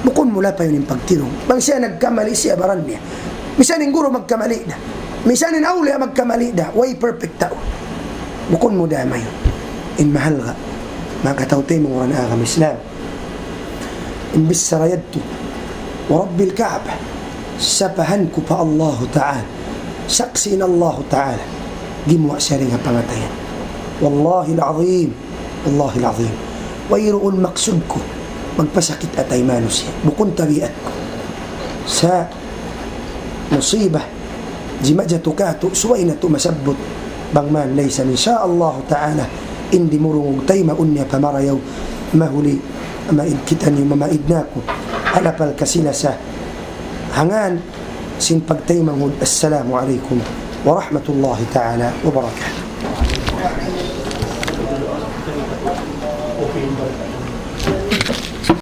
Bukun mu lapayun in pagtirung. Bang siya nagkamali, siya baran niya. Misan in guru magkamali da. Misan in awliya magkamali da. Way perfect tau. Bukun mu damay. In mahalga', manga kataymanghuran ha agama Islam. In bichara yadtu, ورب الكعبة, sapahan ku pa Allahu Ta'ala, saksi' in Allahu Ta'ala, gimuwa' siya dayn ha pangatayan. والله العظيم، والله العظيم. Wayruun maksud ku magpasakit atay manusiya'. Bukun tabiat ku. Sa' musiba, jimatu katu', subay natu' masabbut. Bang man laysan, insya Allah Ta'ala, in dimurungug taymaun niya pa marayaw, mahuli, maid kitaniyu, mamaid na aku. Halapal kasilasa. Hangkan sin pagtaymanghud. Assalamu alaykum warahmatullahi ta'ala wabarakatuh.